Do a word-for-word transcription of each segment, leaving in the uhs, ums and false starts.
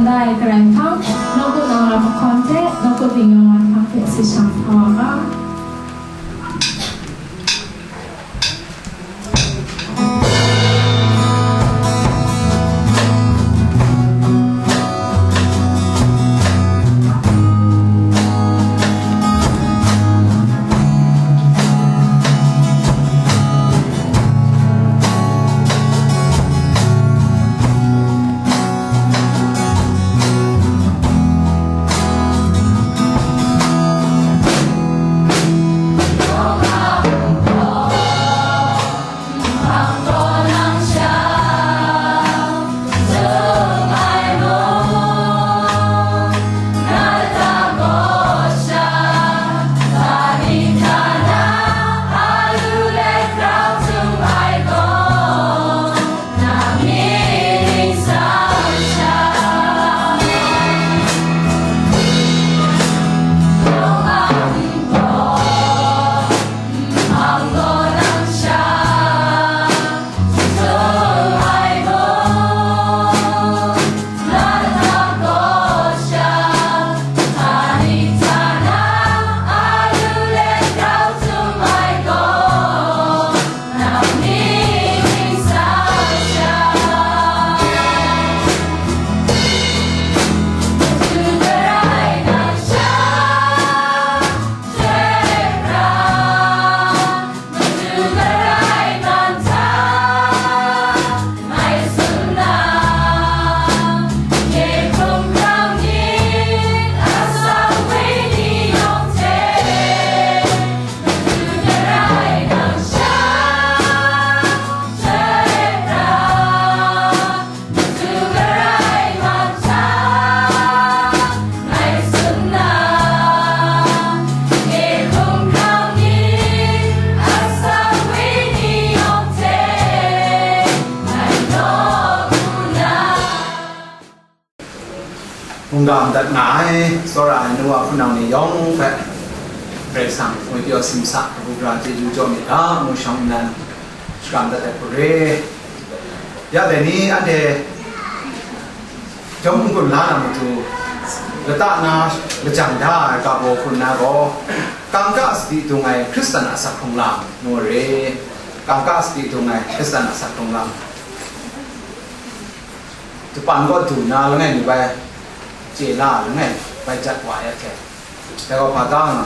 Dai Karai hpang, nawku nau ra mahkawn hte, nawku ding yawng ra hpang hte si shang hpa wa ga. Mungga madat nga ai, tsawra ai nu wa hpunau ni yawng hpe, Karai Kasang ngwi pyaw simsa, kabu gara chyeju jaw myit ga, ngu shawng nnan, shakram dat ai hku re. Ya dai ni, anhte chyawm n-gun la na matu, lata na lajang da ai ga baw hpun na gaw, kangka sadi dung ai Hkristan a asak hkrung lam, ngu re. Kangka sadi dung ai Hkristan a asak hkrung lam. Japan kaw du na langai mi bai chye la, langai bai jat wa ya hte. Dai gaw hpa ta nga,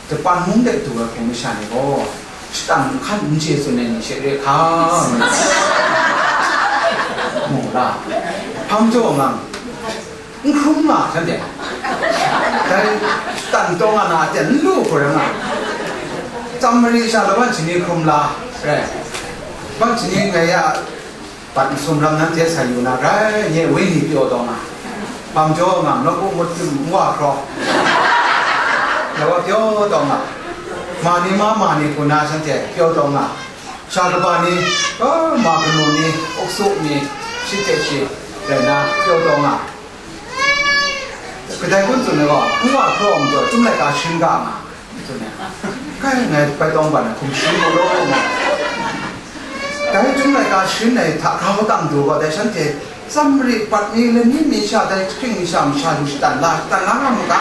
Japan mung de du ai hpung masha ni gaw, shatan nhkan n chye tsun ai ni she re hka, ngu la, hpang jaw nga, n hkrum nga shanhte. Dai shatan taw nga na aten n lu hkrum nga, tsam mari sha laban shani hkrum la, rai, ban shani ngai ya, Pat masum lam nanhte sa yu na rai, nye wenyi pyaw taw nga, bam jaw nga, nawku mut hkrum n wa hkraw, ya wa pyaw taw nga, ma ni ma ma ni hku na shanhte pyaw taw nga, sha kaba ni, a, ma kanu ni, uksu ni, shi hte shi rai na pyaw taw nga, kadai kun tsun ai gaw, n wa hkraw majaw, chyum laika sharin ga nga, tsun ai. Kai ngai bai tawng ban ai hkum shi mu law nga. Dai chyum laika sharin ai hta grau tang du gaw, dai shanhte tsam mari, pat mi, lani mi sha, dai hkying mi sha, masha lu shatan la, shatan la nga mu ga.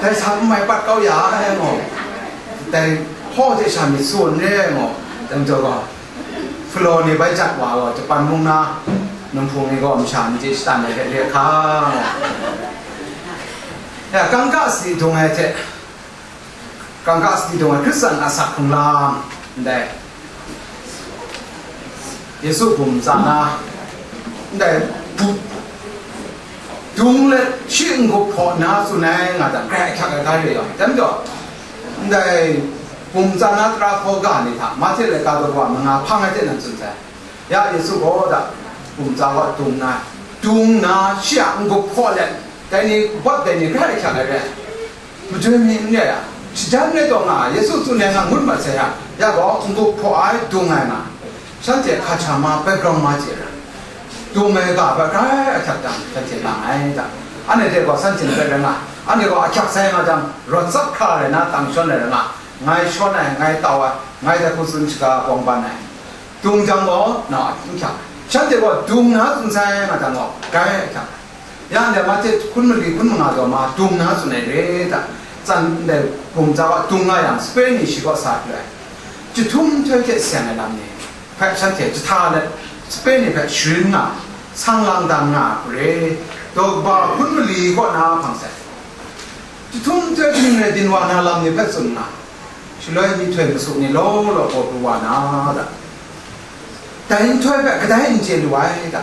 Dai sa n mai pat kau ya ai gaw, dai hpaw hte sha myit su n re ai gaw, dai majaw gaw, Hpulaw ni bai jat wa gaw, Japan mung na, Nunghpung ni gaw masha ni chye shatan ai hte re hka. Ya, kangka sadi dung ai hte, kangka sadi dung ai Hkristan a asak hkrung lam, ndai, Yesu bum tsa na, ndai, bu-, Dung let shi n-gup hpaw nna tsun ai nga jang, grai ahkyak ai ga re ai, dai majaw, ndai bum tsa na tara hkaw ga ni hta, Mahte laika daw wa manga hpang ai hte nan tsun sai. Ya Yesu gaw da, bum tsa wa dung nna, dung nna shi a n-gup hpaw let, dai ni, bawt dai ni grai ahkyak ai re ai. Majoi mi n re ai, shajan rai taw nga, Yesu tsun ai nga ngut mat sai yang, ya gaw, n-gup hpaw ai, dung ai nga, shanhte hkacha ma, background ma chye ra, dung ai ga hpe grai ahkyak jang, shanhte lang ai ta. Anhte hte gaw, shanhte hpe rai nga, anhte gaw ahkyak sai nga jang, rawt tsap hkra rai na, tang shawn ai rai nga, ngai shawn ai, ngai tau ai, ngai dai hku tsun shaga bawng ban ai. Dung jang gaw, nau a hkying hkyak ai. Shanhte gaw dung na tsun sai, nga dan gaw, gai ai hta, ya ndai Mate hkun mali hkun manga daw ma dung na tsun ai re da, tsan ndai bum tsa wa dung nga yang, sape ni shi kaw sa pru ai. Chyahtum nhtoi hte seng ai lam ni hpe shanhte jahta let, sape ni hpe sharin nga, sang lang dan nga ai hku re, daw kaba hkun mali kaw na hpang sai. Chyahtum nhtoi kaning rai din wa na lam ni hpe tsun nga, shaloi myihtoi masum ni law law gaw pru wa na da. Dai nhtoi hpe kadai n chye lu ai da.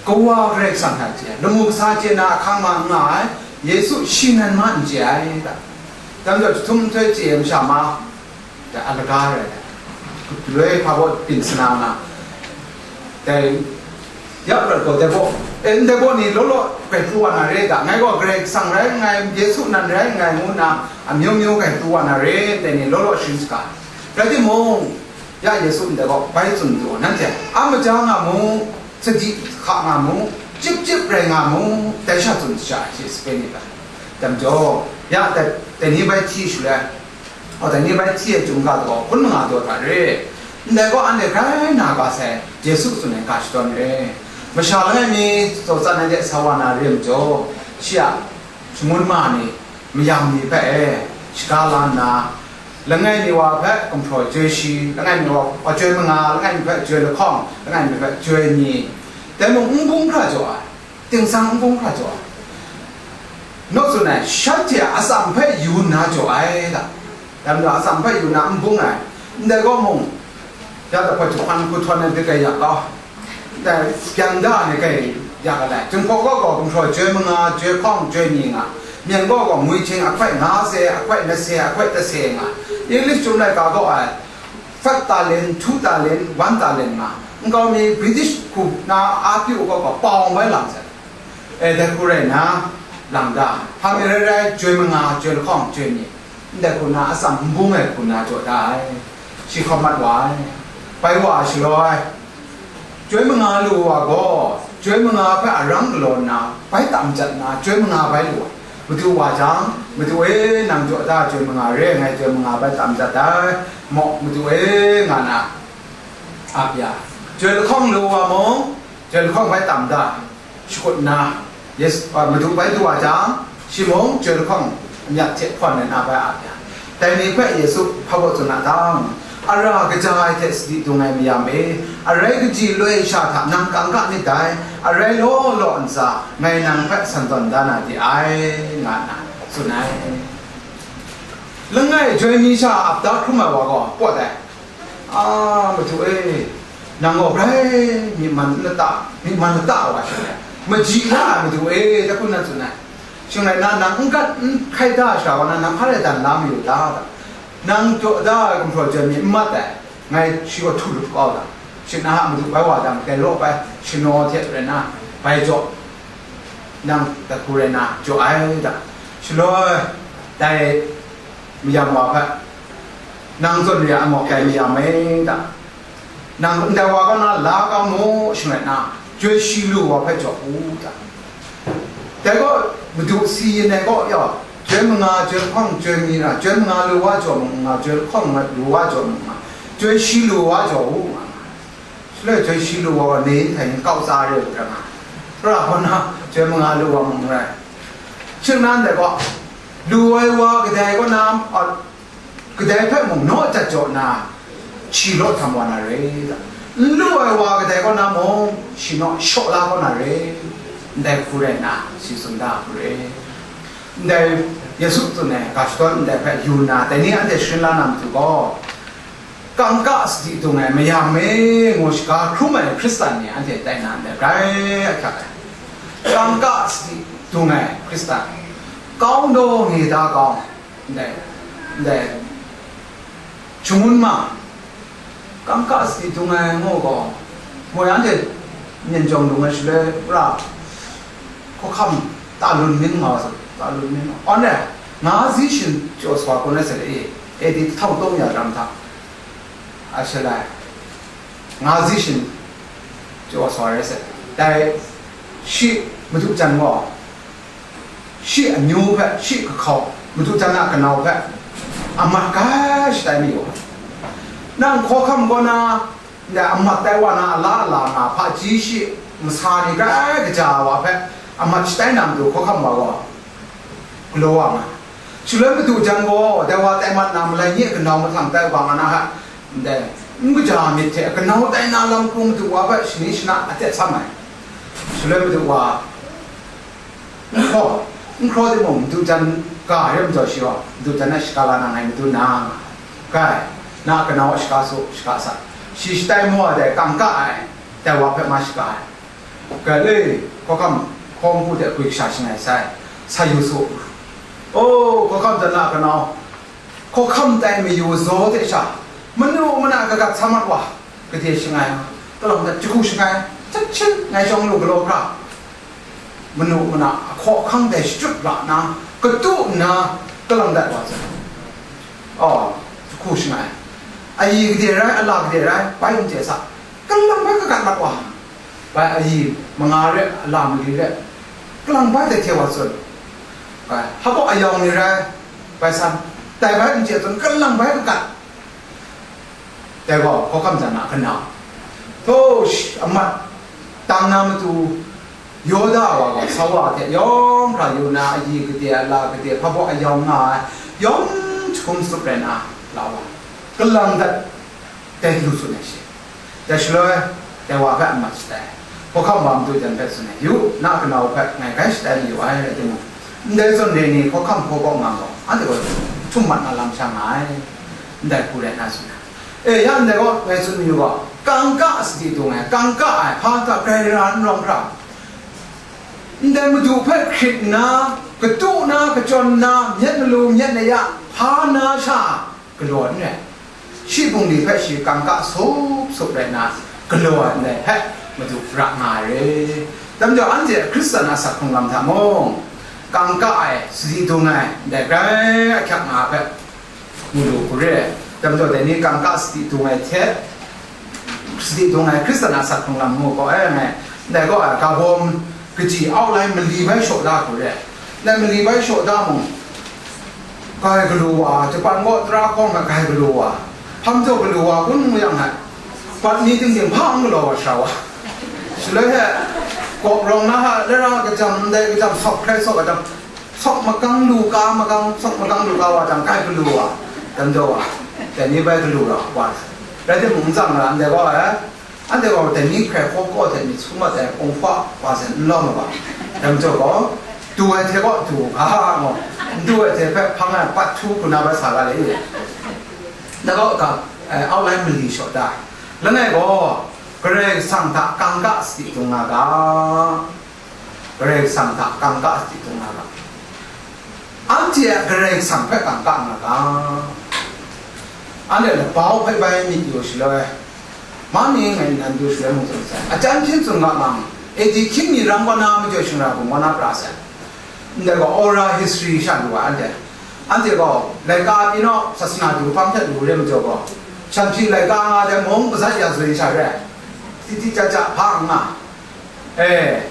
Kawa Karai Kasang hta chye ai, lamu kasa chye na ahkang ma n nga ai, Yesu shi nan ma n chye ai da. Dai majaw, chyahtum nhtoi chye ai masha ma, dai a laga rai ai. Galoi hpa baw byin sana nga, dai ya prat gaw, dai baw, e, ndai baw ni law law grai pru wa na re da, ngai gaw Karai Kasang rai nngai, Yesu nan rai nngai, ngu nna amyu myu grai pru wa na re, dai ni law law sharin saga. Rai timung, ya Yesu ndai gaw bai tsun du, nanhte a maja nga mu, sadi hka nga mu, chyip chyip rai nga mu, dai sha tsun sha ai hte sape ni hpe. Dai majaw, ya dai, dai ni bai hti shaloi, o, dai ni bai hti ai chyum ga daw, hkun manga daw hta re, ndai gaw anhte grai na ga sai, Yesu tsun ai ga shadawn re. Masha langai mi tsaw tsan ai de sa wa na re majaw, shi a shangun ma ni, mayam ni hpe e, shaga la nna, langai mi wa hpe gumhpraw joi shi, langai mi wa, wa joi manga, langai mi hpe joi lahkawng, langai mi hpe joi mi, dai mung n bung hkra jaw ai, ting sang n bung hkra jaw ai. Naw tsun ai, shanhte a atsam hpe yu nna jaw ai da. Dai majaw, atsam hpe yu nna n bung ai. Ndai gaw mung, ya dai hpawt jahpan hku htawn ai hte kai yak kau, dai byan da ai ni kai yak ai lai. Jinghpaw kaw gaw gumhpraw joi manga, joi hkawng, joi ni nga. Myen kaw gaw ngwi hting ahkoi nga se, ahkoi na se, ahkoi ta se nga. English chyum laika gaw ai, five talent, two talent, one talent nga. Nkau mi British hku na a pyi u kaw gaw paung bai lang sai. E, dai hku rai nna, lang da, hpa mi rai rai, joi manga, joi lahkawng, joi ni, ndai hku na atsam n bung ai hku na jaw da ai, shi hkawm mat wa ai. Bai wa ai shaloi, joi manga lu wa gaw, joi manga hpe arang galaw nna, bai tam jat nna, joi manga bai lu ai. Madu wa jang, "Madu e, nang jaw da, joi manga re ai, ngai joi manga bai tam jat ai, maw, Madu e," nga na, ap ya. Joi lahkawng lu wa mung, joi lahkawng bai tam da, shakut nna, Yesu, a, Madu bai du wa jang, shi mung joi lahkawng myat hte hpawn ai na bai ap ya. Dai ni hpe Yesu hpa baw tsun a dang, "Ara kaja ai hte sadi dung ai mayam e, arai kaji loi sha hta nang kangka nit dai, arai law law ntsa, ngai nang hpe san tawn da na de ai," nga nna tsun ai. Langai joi mi sha ap da hkrum ai wa gaw pawt ai. "A, Madu e, nang gaw grai myi man lata, myi man lata wa shing rai, maji la ai Madu e," da kun na tsun ai. Shing rai nna, "Nang n gat n hkai da ai sha wa na, nang hpa rai dan la mayu ta? Nang jaw da ai gumhpraw jan mi n mat ai, ngai shi gaw htu lup kau ta? Shi na a Madu bai wa dang, dai law bai shanaw hte rai nna, bai jaw, nang dai hku rai nna jaw ai ta? Shaloi dai mayam wa hpe, nang zawn re ai amawk dai mayam e ta? Nang ndai wa kaw na la kau mu, shing rai nna, joi shi lu wa hpe jaw u ta?" Dai gaw, Madu si yin ai gaw, yaw, joi manga, joi lahkawng, joi mi na, joi manga lu wa jaw mu nga, joi lahkawng lu wa jaw mu nga, joi shi lu wa jaw u nga. Shaloi joi shi lu wa gaw, ne nhtoi n kau tsa re u hkra nga, pra gaw na, joi manga lu wa mu n rai. Shing nnan dai gaw, lu ai wa kadai kaw na, a, kadai hpe mung naw jat jaw nna, shi law htam wa na re ta? N lu ai wa kadai kaw na mung, shi naw shaw la kau na re, ndai hku rai nna, shi tsun da hku re. Ndai Yesu tsun ai ga shadawn ndai hpe yu nna, dai ni anhte sharin la na matu gaw, kangka sadi dung ai mayam e ngu shaga hkrum ai Hkristan ni anhte tai na ndai grai ahkyak ai. Kangka sadi dung ai Hkristan, kau ndaw nge da kau, ndai, ndai, shangun ma, kangka sadi dung ai ngu gaw, moi anhte myen jawng lung ai shaloi, pra, hkawhkam ta lun min nga wa sa, ta lun min nga. Awn e, nga zi shin jaw sa kun ai sa le e, e di htau tawng ya ram hta, a shalai, nga zi shin jaw sa rai sa. Dai shi madu jan gaw, shi amyu hpe, shi kahkau, madu jan a kanau hpe, a mat ga shatai mayu. Nang hkawhkam kaw na, Ndai amat tai wa na ala ala nga hpaji shi masa ni grai kaja ai wa hpe amat shatai na matu hkawhkam wa gaw galaw wa nga. Shaloi madu jan gaw dai wa tai mat na malai ni a kanau mahtang tai wa nga na hta, ndai n kaja myit hte kanau tai na lam hkrum madu wa hpe shani shana atet sam ai. Shaloi madu wa n hkraw, n hkraw timung, madu jan ga re majaw shi gaw, madu jan na shaga la na ngai madu na, kai, na kanau a shaga su, shaga sa, shi shatai maw dai kangka ai, dai wa hpe ma shaga ai. Kai le, hkawhkam hkawm hku de gwi kasha shangai sai, sa yu su. O, hkawhkam jan na kanau, hkawhkam tai mayu zaw hte sha, manu mana kagat sa mat wa, gade shangai, kalang dat jahku shangai, chat shin ngai shawng lu galaw hkra, manu mana ahkaw ahkang dai shachyut ra nna, katu nna, kalang dat wa zaw. Aw, jahku shangai, ayi gade rai, ala gade rai, bai n chye sa, kalang bai kagat mat wa. Bai ayi manga re, ala mali re, kalang bai dai hte wa tsun. Bai, hpa baw ayawng ni rai, bai san, dai bai n chye tsun, kalang bai kagat. Dai gaw hkawhkam jan na kanau. Thaw, sh-, amat tang na matu, Yuda wa gaw sa wa hte yawng hkra yu na, ayi gade, ala gade, hpa baw ayawng nga ai, yawng jahkum sut rai na, la wa, kalang dat, dai lu tsun ai shi. Dai shaloi, dai wa hpe amat shatai ai. Hkawhkam wa madu jan hpe tsun ai, yu, na kanau hpe ngai grai shatai mayu ai, rai timung, ndai zawn re ni hkawhkam hkaw kaw nga gaw, anhte gaw htum mat na lam sha nga ai, ndai hku rai nna tsun ai. E, ya ndai gaw, ngai tsun mayu gaw, kangka sadi dung ai, kangka ai, hpa nta grai ra n rawng hkra, ndai madu hpe hkrit nna, katu nna, kachyawn nna, myit malu, myit naya, hpa na sha, galaw n rai. Shi bungli hpe shi kangka sup sup rai nna, galaw ai ndai hpe madu ra nga ai re. Dai majaw, anhte Hkristan a asak hkrung lam hta mung, kangka ai, sadi dung ai, ndai grai ahkyak nga ai hpe mu lu hku re. Dai majaw, dai ni kangka sadi dung ai hte, sadi dung ai Hkristan a asak hkrung lam mu gaw, e, ngai, ndai gaw, a, ga bawm kaji outline mali bai shaw da hku re. Ndai mali bai shaw da mung, gai galu wa, Japan gaw tara hkawng hta gai galu wa, hpam jaw galu wa, kun ngu yang hte, bat ni ting ting hpa n galaw wa sha wa. Shaloi he, kawp rawng na hta, lera kajam, ndai kajam, sawk hkrai sawk kajam, sawk makang lu ka, makang, sawk makang lu ka wa jang, gai galu wa, dan jaw wa, dai ni bai galu ra wa. Rai timung, n tsang ra, ndai gaw, e, Anhte gaw dai ni hkrai hkaw kaw hte myit su mat ai kung hpa wa hte n lawm ai wa, dai majaw gaw, du ai hte kaw du ga, ngu, n du ai hte hpe hpang ai pat htu hku na bai sa ga le, i? Dai gaw, ga, eh, outline mali shaw da. Langai gaw, Karai Kasang hta kangka sadi dung nga ga. Karai Kasang hta kangka sadi dung nga ga. Anhte a Karai Kasang hpe kangka nga ga. Anhte labau hpe bai myit yu shaloi, ma ni ngai nan du shaloi mung tsun sai. Ajan hpyin tsun nga mang, A D hkying mi ram kaw na majaw shingra bung kaw na pra sai. Ndai gaw oral history sha lu ai anhte. Anhte gaw laika pyi naw, sasana du hpang hte lu re majaw gaw, shanhpyi laika nga dai mung kazat ya zun sha re ai. Titi ca ca hpa n nga. E,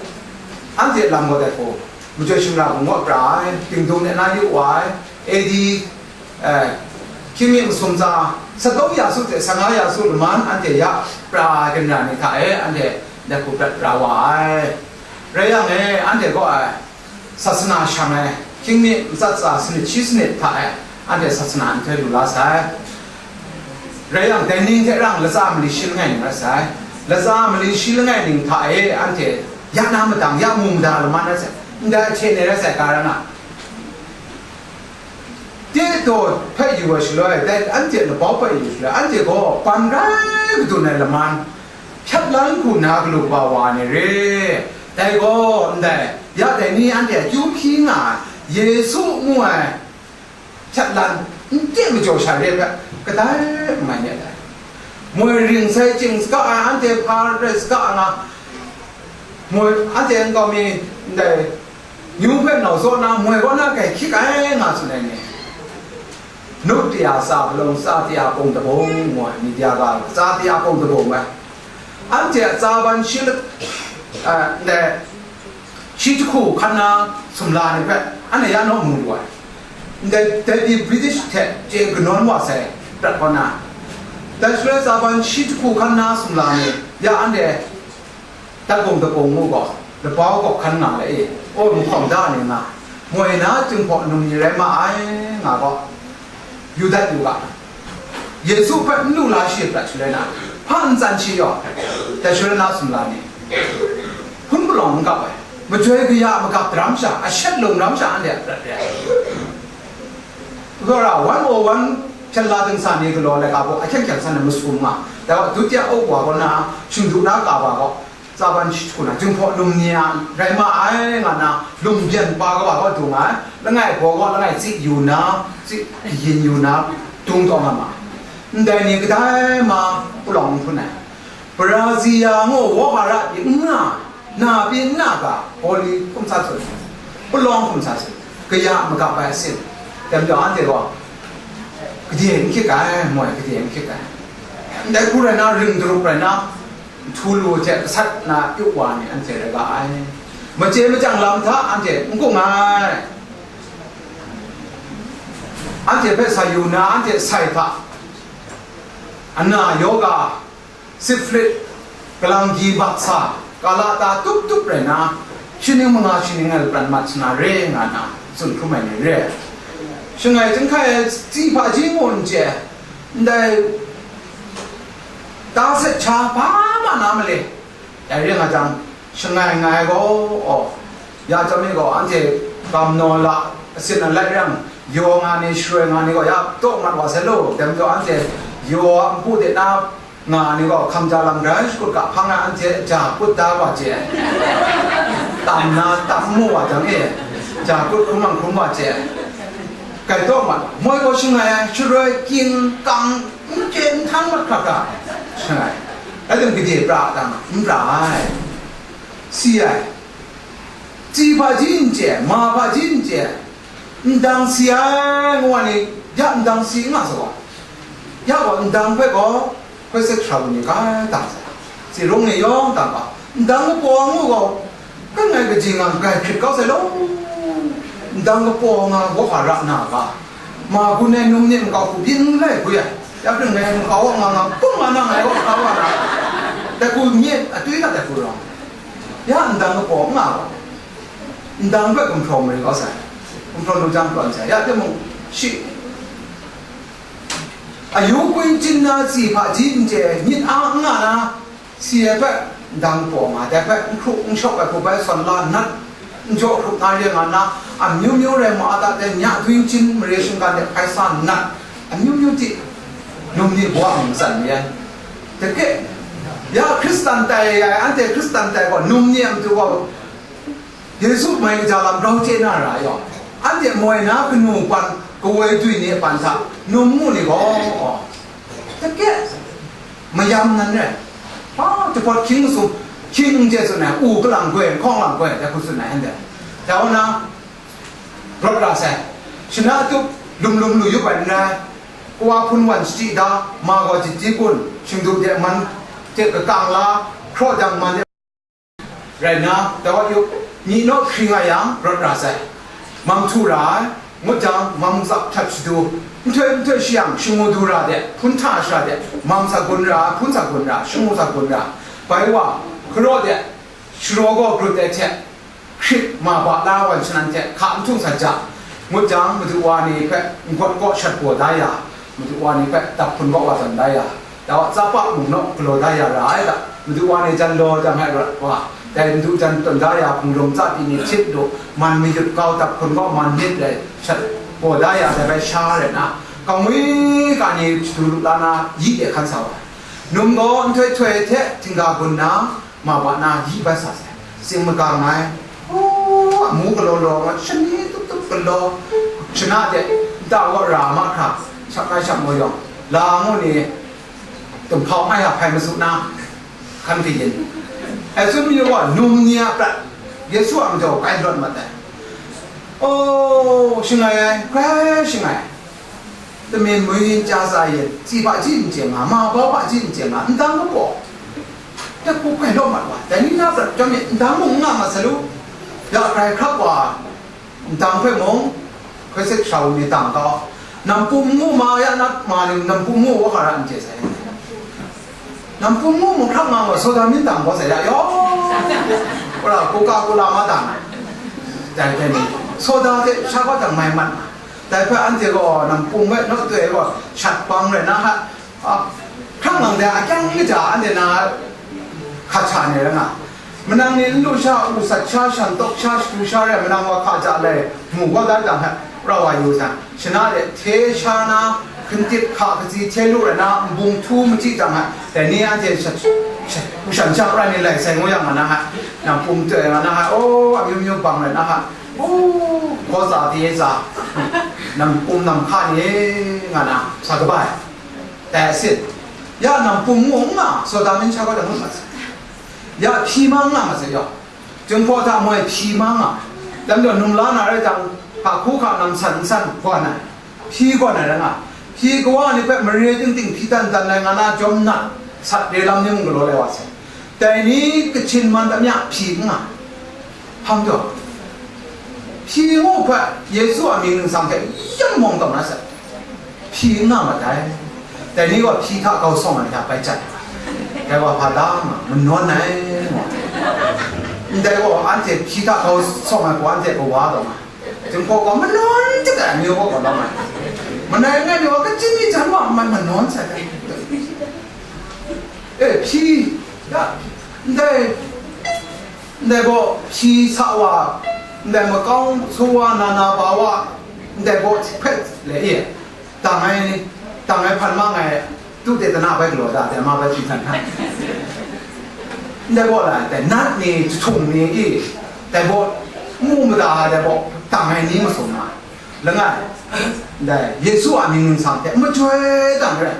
anhte lam gaw dai hku, majaw shingra bung kaw pra ai, Tingdung de na yu wa ai, A D, e, hkying mi masum tsa, sataw ya su hte sanga ya su laman anhte ya pra ai, ganra ni hta e anhte dai hku prat pra wa ai. Rai yang e, anhte kaw ai, sasana shang ai, hkying mi matsat tsa sanit shi sanit hta e, anhte sasana nhtoi lu la sai. Rai yang, dai ning hte rang latsa mali shi langai ning rai sai. Latsa mali shi langai ning hta e, anhte ya na madang, ya mu mada laman rai sai. Ndai ahte ne rai sai, ka rai nga. Tito hpe yu ai shaloi, dai anhte labau hpe yu shaloi, anhte gaw ban rai kadun ai laman, hpyat lan hku na galu kaba wa ni re. Dai gaw, ndai, ya dai ni anhte akyu hpyi nga ai, Yesu ngu ai hpyat lan, n te majaw sha re hpe, kadai n mai myit dai. Moi ring sai ching saga ai, anhte hpa rai saga nga, moi, anhte nkau mi, ndai, nyu hpe nau zaw na, moi kaw na kai hkyik ai nga tsun ai ni. Nuk de a tsa palawng, tsa de a pung dabung ngu ai, Midia ga tsa de a pung dabung ai. Anhte a tsa ban shi lat, a, ndai, shi jahku hkan na sumla ni hpe, anhte ya naw mu lu ai. Ndai, dai pyi British hte chye kanawn wa sai prat kaw na, Dai shaloi tsaban shi jahku hkan na sumla ni, ya anhte, Dagwung dagwung ngu gaw, labau gaw hkan nga le e, aw, nhkawng da ni nga, moi na Jinghpaw num ni rai ma ai, nga gaw, yu dat yu ga. Yesu hpe n lu la shi prat shaloi na, hpa n tsan shi yaw, dai shaloi na sumla ni, hpun palawng n kap ai, majoi kaya magap daram sha, ashet lung ram sha anhte a prat re ai. Gora one oh one hpyen la dingsa ni galaw laika baw ahkyeng kyeng san ai masum nga. Dai wa, dutiya auk wa gaw na, shingdu na ka wa gaw, tsaban shi hku na, Jinghpaw num ni a rai ma ai, nga na, lung byen pa kawa gaw dung ai, langai baw gaw langai tsi yu na, tsi kayin yu na, dung taw nga ma ai. Ndai ni kadai ma palawng n hpun ai. Parazia ngu wawhara pyi n nga, na pyi n na ga, Holy hkum sa tsun, palawng hkum sa tsun, kaya magap ai sin, dai majaw anhte gaw, gade n hkyit ai, moi gade n hkyit ai. Ndai hku rai na, ring darup rai na, htu lu hte gasat na yu wa ni anhte rai ga ai. Mace machyang lam hta anhte n gung ai. Anhte hpe sa yu na, anhte sai hta, ana yoga, sifrit, kalanggi baksa, kala ta tup tup rai na, shining manga shining ngai pran mat sa na re nga na, tsun hkrum ai ni re. Shangai chyinghkai ai tsi hpaji ngu n chye, ndai ta set cha hpa ma na male, dai re nga jang, shangai nga ai gaw, aw, ya chyawm mi gaw, anhte gam naw la, asin alai rang, yaw nga ni, sharoi nga ni gaw, ya taw mat wa sai lo, dai majaw anhte yaw a npu de na, nga ni gaw, hkam ja lam grai shakut ga hpang na anhte ja kut da wa chye ai. Tam na tam mu wa jang e, ja kut hkrum ang hkrum wa chye ai. Kai taw mat, moi gaw shangai ai, sharoi, kying, kang, n chye n htang mat hkra hkra shangai. Rai tim, gade pra a ta ma, n pra ai. Si ai. Tsi hpaji n chye, ma hpaji n chye, ndang si ai ngu wa ni, ya ndang si n nga sa gaw, ya gaw ndang hpe gaw hkoi sek hkra wu ni kai dang sai, tsi rung ni yawng dang ga, ndang kapaw ngu gaw, kan ngai kaji nga grai hkrit kau sai law, ndang kapaw nga wahka ra na ga, ma gun ai num ni nkau hku byin lai gwi ai, ya pring ngai nkau a nga nga pung nga na ngai wahka wa na, dai hku myit atwi na dai hku rawng, ya ndang kapaw n nga gaw, ndang hpe gumhpraw marin kau sai, gumhpraw lu jang pran sai, ya timung, shi, ayu kun chyin na tsi hpaji n chye, myit a n nga na, si ai hpe ndang paw nga, dai hpe n hkru n shawk ai hku bai sawn la nat, n jaw hkrup na re nga na, amyu myu rai ma a ta, dai nya dwi n chyin mare shinggan de hpai sa nat, amyu myu ti, num ni bawa mung tsan mi ai. Dai hte, ya Hkristan tai ai, anhte Hkristan tai gaw, num ni a matu gaw, Yesu mai kaja lam grau chye na ra yaw, anhte moi na kanu pan kawoi dwi ni a pan hta num mu ni gaw, dake mayam nan rai, pa jahpawt hkying masum, hkying n chye tsun ai, u kalang goi, hkawng lang goi, dai hku tsun ai, anhte. Dai wa na, rawt ra sai, shana tup, lum lum lu yup ai n rai, kawa hpun wan shachyi da, ma gaw jit ji kun, shingdup de man hte kakang la, hkraw jang man de, rai nna, dai wa yu, myi naw hkri nga yang, rawt ra sai. Mam htu ra ai, ngut jang, mam tsap htat shadu, nhtoi nhtoi shayang, shangu du ra de, hpun hta shara de, mam sa gun ra, hpun sa gun ra, shangu sa gun ra, bai wa, hkaraw de, sharaw gaw grut ai hte, hkrit ma ba la wan shanan hte hka n htung sa ja, ngut jang, madu wa ni hpe n gawt kaw shat gaw da ya, madu wa ni hpe dap hpun kaw wa tawn da ya, dai wa tsapa mung naw galaw da ya ra ai ga, madu wa ni jan law jang ai rawt wa, dai madu jan tawn da ya hpung rum tsa pyi ni htit du, man mayut kau dap hpun kaw man myit dai shat gaw da ya, dai bai sha rai nna, kangwi ka ni shadu lu la na yi de hkan sa wa ai. Num gaw nhtoi htoi hte htingga gun na, ma ba na yi bai sa sai, tsing magang ai, aw, amu galaw law, shani tup tup galaw, shana de, nta wa ra mahkra, shap ai shap maw yawng, la ngu ni, tumhpau mai a hpai masu na, hkan kayin. Ai tsun mayu gaw, num ni a prat, Yesu a majaw kai lawt mat ai. Aw, shangai ai, grai shangai. Tame mui yin, chya tsa yin, tsi hpaji n chye nga, ma bau hpaji n chye nga, ndang kapaw. Dai hku hkai law mat wa, dai ni na prat chyawm myit, ndang mung n nga mat sai lu. Ya grai hkrap wa, ndang hpe mung, hkoi sek sha u myit dang kau. Nampum ngu ma ya na ma ning, nampum ngu wa hkara n chye sai. Nampum mu mu hkrap nga ma, soda min dang gaw sa ya yaw. Wora, Coca-Cola ma dang. Dai, dai ni, soda hte sha gaw dang mai mat ma. Dai hpe anhte gaw nampum hpe naw toi gaw shat bang rai na ha, a, hkrap ngang dai akyang kaja anhte na hkat sha ni rai nga. Manang ni n lu sha, u sat sha, shan tawk sha, shatu sha rai, manang wa hka ja lai, mu kau da jang hta, rau wa yu jang, shana de hte sha na, hkrintit hka katsi hte lu rai na, nbung htu machyi jang hta, dai ni anhte shat, shat, u shan sha pra ni lai sai ngu yang nga na hta, nang pum toi nga na hta, o, amyu myu bang rai na hta, o, gaw tsa pyi tsa, nang pum nang hka ni nga na, sa kabai, dai a sin. Ya nang pum ngu n nga, soda min sha kau jang ngu ma sa. Ya hpyi ma n nga ma sa yaw. Jinghpaw hta moi hpyi ma nga, dam jaw num la na rai jang, hka hku hka nam san n san, gawn ai, hpyi gawn ai rai nga, hpyi kawa ni hpe mare ting ting hpyi dan dan ai nga na jawm na, sat re lam ni mung galaw lai wa sai. Dai ni kachin man tam ya hpyi n nga, hpang jaw, hpyi ngu hpe Yesu a mying ningsang hte yam mawng taw na sai. Hpyi n nga mat ai. Dai ni gaw hpyi hta kau sawng ai hta bai chye ai. Dai wa hpa da ma, manawn ai, ngu. Ndai gaw anhte hpyi hta kau sawng ai gaw anhte kawa taw ma. Jinghpaw gaw manawn tit ai, amyu gaw gaw lawm ai. Manai langai mi wa kachying mi jan wa, man manawn sai ai. E, hpyi, ya, ndai, ndai gaw hpyi sa wa, ndai makau su wa, na na ba wa, ndai gaw hpe le e. Dang ai, dang ai hpan mang ai, tu de tana bai galaw da, dai ma bai hpyi htan htan. Ndai baw la, dai nat ni, jahtum ni i, dai baw, mu mada ai dai baw, dang ai ni masum na, langai, dai, Yesu a mying ningsang hte, majoi dang rai,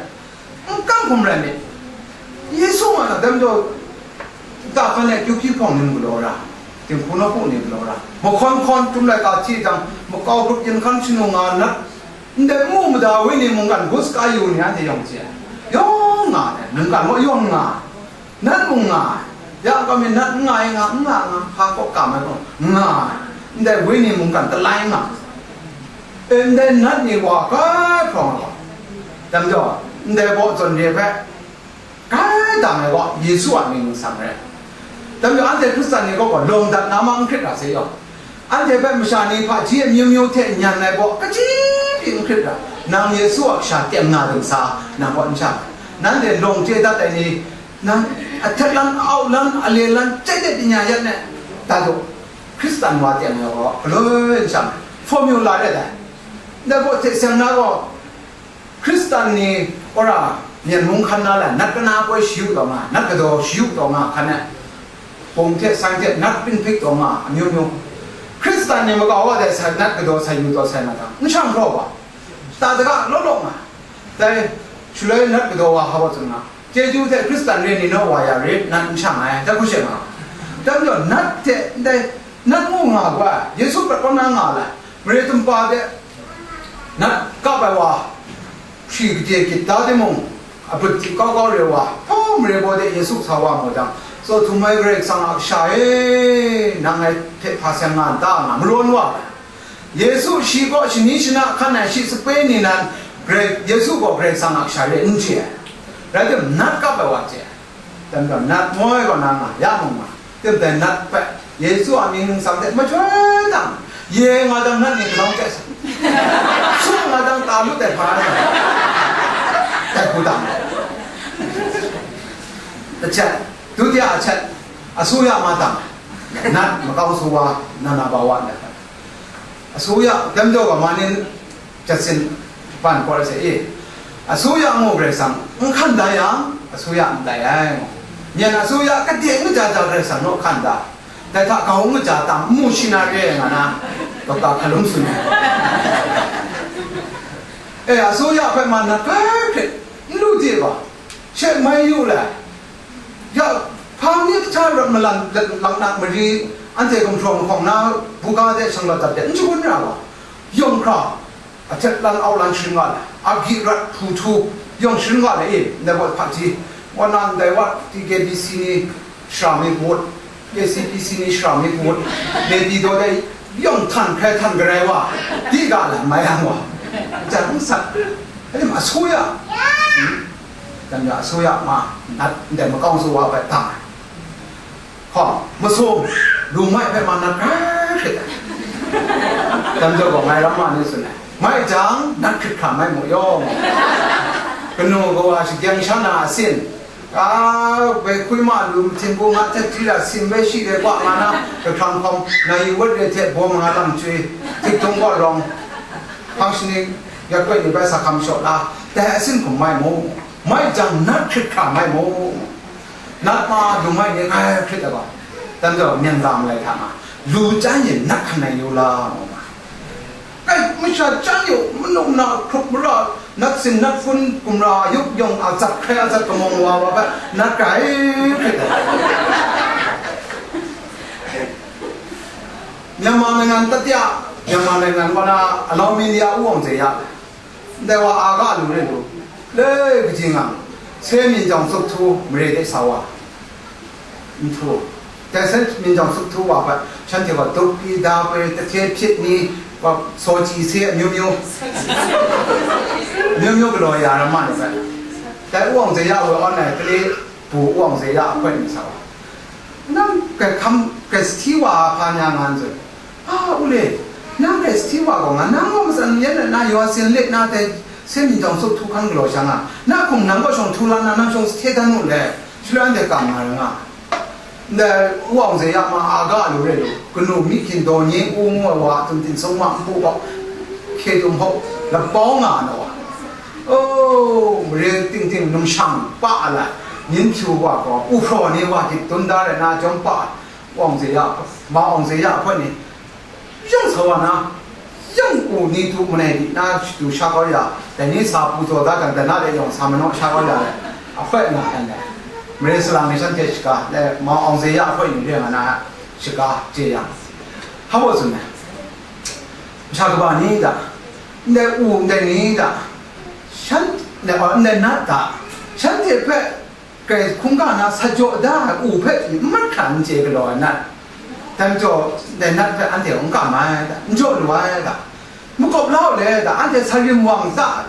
n kam hkum rai myit. Yesu nga na, dam jaw, da hkan e, kyu hpyi hpawng ni mu galaw ra, dinghku nawku ni galaw ra, mahkawn hkawn, tum laika hti jang, makau grup yin hkan shanu nga nat, Ndai mu mada wenyi mungkan gus ka yu ni anhte yawng chye ai. Yawng nga ai, mungkan wa yawng nga ai. Nat mung nga ai. Ya kau mi nat n nga ai nga, n nga nga, hpa kaw kam ai gaw, nga ai. Ndai wenyi mungkan talai nga ai. E, ndai nat ni wa kai hprawng ai gaw. Dam jaw, ndai baw zawn re hpe, Kai dang ai gaw, Yesu a mying ningsang rai. Dam jaw, anhte Hkristan ni gaw gaw, lawng dat na ma n hkrit ra se yaw. Anhte hpe masha ni hpaji amyu myu hte nyan ai gaw, kaji pyi n hkrit ra. Nang Yesu a kasha teng nga ding sa, nang gaw n sha. Nanhte lawng chye dat ai ni, nang ahtet lan, au lan, ale lan, chye de pyi nya yan e, dat u. Hkristan wa teng ai gaw, galoi n sha. Formula ret ai. Ndai gaw hte seng na gaw, Hkristan ni, ora, myen mung hkan na lai, nat kana poi shayu taw nga, nat kadaw shayu taw nga hkan ai, pung hte sai hte nat pinghpik taw nga, amyu myu. Hkristan ni makau wa dai sai, nat kadaw sai yu taw sai na ta, n shang hkraw wa, ta daga law law nga, dai, shaloi nat kadaw wa hpa wa tsun nga, chyeju hte Hkristan re ni naw wa ya rit, nat n shang ai, dai hku she nga. Dai majaw, nat hte, ndai, nat ngu nga wa, Yesu prat kau na nga lai, mare tumpa de, Nat kap ai wa, hpri gade gyit da timung, a but di kau kau re wa, hpaw mare baw de Yesu sa wa mu jang, Tsaw htum ai Karai Kasang a Kasha e, nang ngai hpe hpa seng nga n ta, nga malawn wa ai. Yesu shi kaw shani shana hkan ai shi sape ni nan, Karai, Yesu gaw Karai Kasang a Kasha re n chye ai. Rai tim, nat kap ai wa chye ai. Dam dam nat moi kaw na nga, ya mung nga, tim dai nat hpe, Yesu a mying ningsang hte majoi dang, ye nga dang nat ni kanau chye sa, sum nga dang ta lut ai hpa na, dai hku dang. Ahtet, dutia ahtet, asuya ma dang, nat makau su wa, na na ba wa ndai hpe. Asuya, dam jaw ga ma nin, jasin ban kawt ai se e. Asuya ngu Karai Kasang, n hkan da yang, asuya n tai ai ngu. Myen asuya kade n kaja ja Karai Kasang naw hkan da. Dai hta grau n kaja tam, n mu shi na re ai nga na, dokta hkalum tsun ai. E, asuya hpe man na hpe hkrit, n lu de ba, she mai yu lai. Ya, hpa ni hta rawt malan, laknak mari, anhte gumhpraw mahkawng na, buga de shanglawt dat de, n shagun ra wa. Yawng hkra, ahtet lan au lan sharin nga ai, agyi rat hpu htu, yawng sharin nga ai e, ndai wat hpaji, wan na ndai wat, T K B C ni shara mi kut, K C B C ni shara mi kut, Naypyidaw dai yawng htan hkrai htan garai wa, di ga lan mai yang wa, jan n sat, alim asuya. Dam ya, asuya ma, nat ndai makau su wa bai tang ai. Hkawm, masum, lung mai hpe ma nat hkrai hkrit ai. Dam jau gaw ngai ram ma ni tsun ai. Mai jang, nat hkrit hkra mai mu yaw mu. Kanu kawa shagyang sha na asin. A, bai hkui ma lu, htingbu nga htet di la, sin bai shi de kwa nga na, kahkrang hkawm, na yu wat re hte bawm nga lam chyoi, tik tung gaw rawng, hpang shani, ya koi ni bai sa hkam shaw la, dai asin hkum mai mu. Mai jang nat hkrit hkra mai mu. Nat ma lung mai ni ngai hkrit ai gaw, dan gaw myen ga malai hta ma, lu chyan yin nat hkan ai yu la mu ma. Kai, masha chyan yu, manung na hkrup mara, nat sin nat hpun gumra yup yawng a zat hkrai a zat kamawng wa wa hpe nat kai hkrit ai. Myanmar naingnan tatya, Myanmar naingnan wa na alau mi ni a u awng ze ya. Ndai wa a ga lu re lu, le kaji nga, se myin jawng suk htu mare de sa wa, nhtu, dai se myin jawng suk htu wa hpe, shanhte gaw duk pyi da poi, tahte hpyit ni, wa, saw chyi se amyu myu, amyu myu galaw ya ram ma ni hpe, dai u awng ze ya woi awn ai kali bu u awng ze ya ahkoi ni sa wa. Nang kai hkam, kai sahti wa hpa nya nga n zun. A, u le, nang kai sahti wa gaw nga, nang gaw matsan n yen na, na yaw sin lit na dai, se myin jawng suk htu hkan galaw sha nga, na hkum nang kaw shawng htu la na, nang shawng sahte dan u le, shaloi anhte kam nga ra nga. Ndai, u awng ze ya ma, a ga lu re lu, kanu mi hkin daw nye u ngu ai wa a tun tin sung ma npu gaw, hkye dum hkau, lapau nga na wa. O, mare ting ting numshang pa a lai, yin hpyu wa gaw, u hpraw ni wa hkyit dun da rai na, jawm pa, awng ze ya, ma awng ze ya hpawt ni, yawng sa wa na, yawng u ni tu manai di na shadu sha kau ya, dai ni sa pru zaw da jang, dana de yawng sa manaw sha kau ya, ahpawt nga ai dai. Mare salang ni shanhte shaga, dai ma awng ze ya hpawt ni re nga na, shaga chye yang. Hpa baw tsun ai. Masha kaba ni da, ndai u, ndai ni da, shan, ndai, ndai nat da, shanhte hpe Karai hkungga na sa jaw da ai u hpe pyi n mat hkra n chye galaw ai nat, dai majaw, dai nat hpe anhte n kam ai da, n jaw lu ai da, makawp la u le da, anhte sa rim wa mata,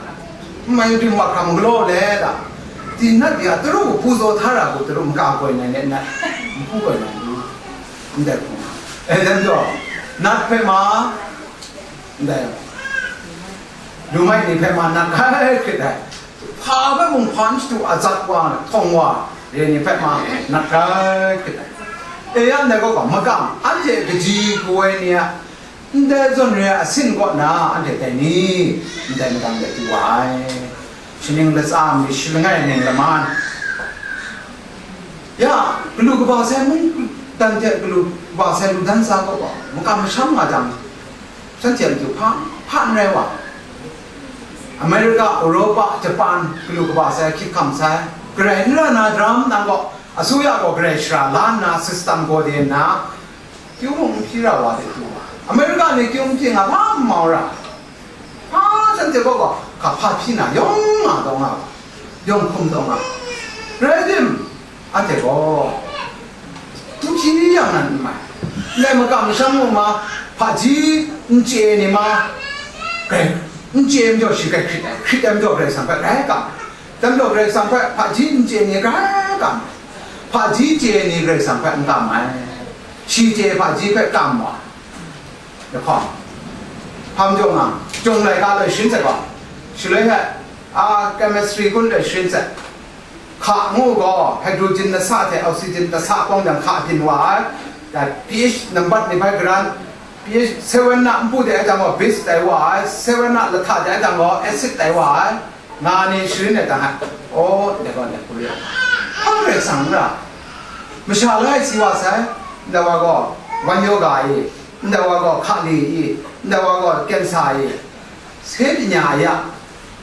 n mai rim wa hkra n galaw le da, di nat ya, taru hpu zaw hta ra hku, taru n ka koi nai nat, n hpu koi nai, ndai hku, e, dai majaw, nat hpe ma, ndai, lumai ni hpe ma nat hkrai hkrit ai, hpa hpe mung hpa n shadu a zat wa, htawng wa, re ni hpe ma nat hkrai hkrit ai. E ya ndai kaw gaw, makam, anhte kaji kawoi ni a ndai zawn re ai asin kaw na, anhte dai ni, ndai magang de du wa ai. Shaning latsa mi, shi langai ning laman, ya, galu kaba sai mung dan hte galu kaba sai lu dan sa kaw gaw, makam masham nga jang, shanhte a matu hpa, hpa n rai wa. America, Europa, Japan, galu kaba sai, hkyit hkam sai, garai n ra na daram nang gaw, asuya gaw garai shara la nna, system gaw de nna, kyu mung n hpyi ra wa de du wa. America ni kyu n hpyi nga, hpa n mau ra. Hpa shanhte gaw gaw, ga hpa hpyi na, yawng nga taw nga wa, yawng hkum taw nga. Rai tim, anhte gaw, n hpyi yang nan n mai. Ndai makam masham mung ma, hpaji n chye ni ma, grai, n chye majaw shi grai hkrit ai, hkrit ai majaw Karai Kasang hpe grai kam ai. Dai majaw Karai Kasang hpe hpaji n chye ni grai kam ai. Hpaji chye ni Karai Kasang hpe n kam ai. Shi chye hpaji hpe kam wa. Lahkawng, hpa majaw nga, jung laika loi sharin sai gaw, shaloi hte, a, chemistry kun loi sharin sai. Hka ngu gaw, hydrogen lasa hte oxygen lasa kawng jang hka byin wa ai, dai pH nambat ni bai garan, pH seven na npu de ai jang gaw, base tai wa ai, seven na lahta de ai jang gaw, acid tai wa ai, nga ni sharin ai jang hte, aw, ndai gaw, ndai hku re ai. Hpa Karai Kasang n ra, masha langai si wa sai, ndai wa gaw, wan yoga i, ndai wa gaw, hkali i, ndai wa gaw, kensa i, se panya a ya,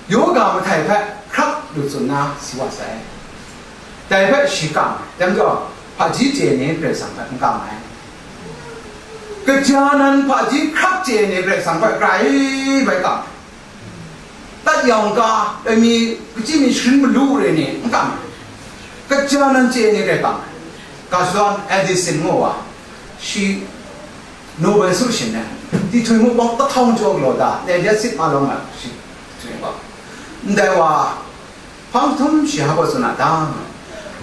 yoga mahtai hpe hkrap lu tsun na si wa sai. Dai hpe shi kam ai, dai majaw, hpaji chye ni Karai Kasang hpe n kam ai. Kaja nan hpaji hkrap chye ni Karai Kasang hpe grai bai kam ai. Tat yawng ka, ai mi, kaji mi sharin malu re ni, n kam ai. Kaja nan chye ni grai kam ai. Ga shadawn Edison ngu wa, shi Nobel su shin ai, ti htoi mu bawng tahtawng jaw galaw da, ne de sit ma lawng ai, shi htoi wa. Ndai wa, Hpang htum shi hpa tsun a ta?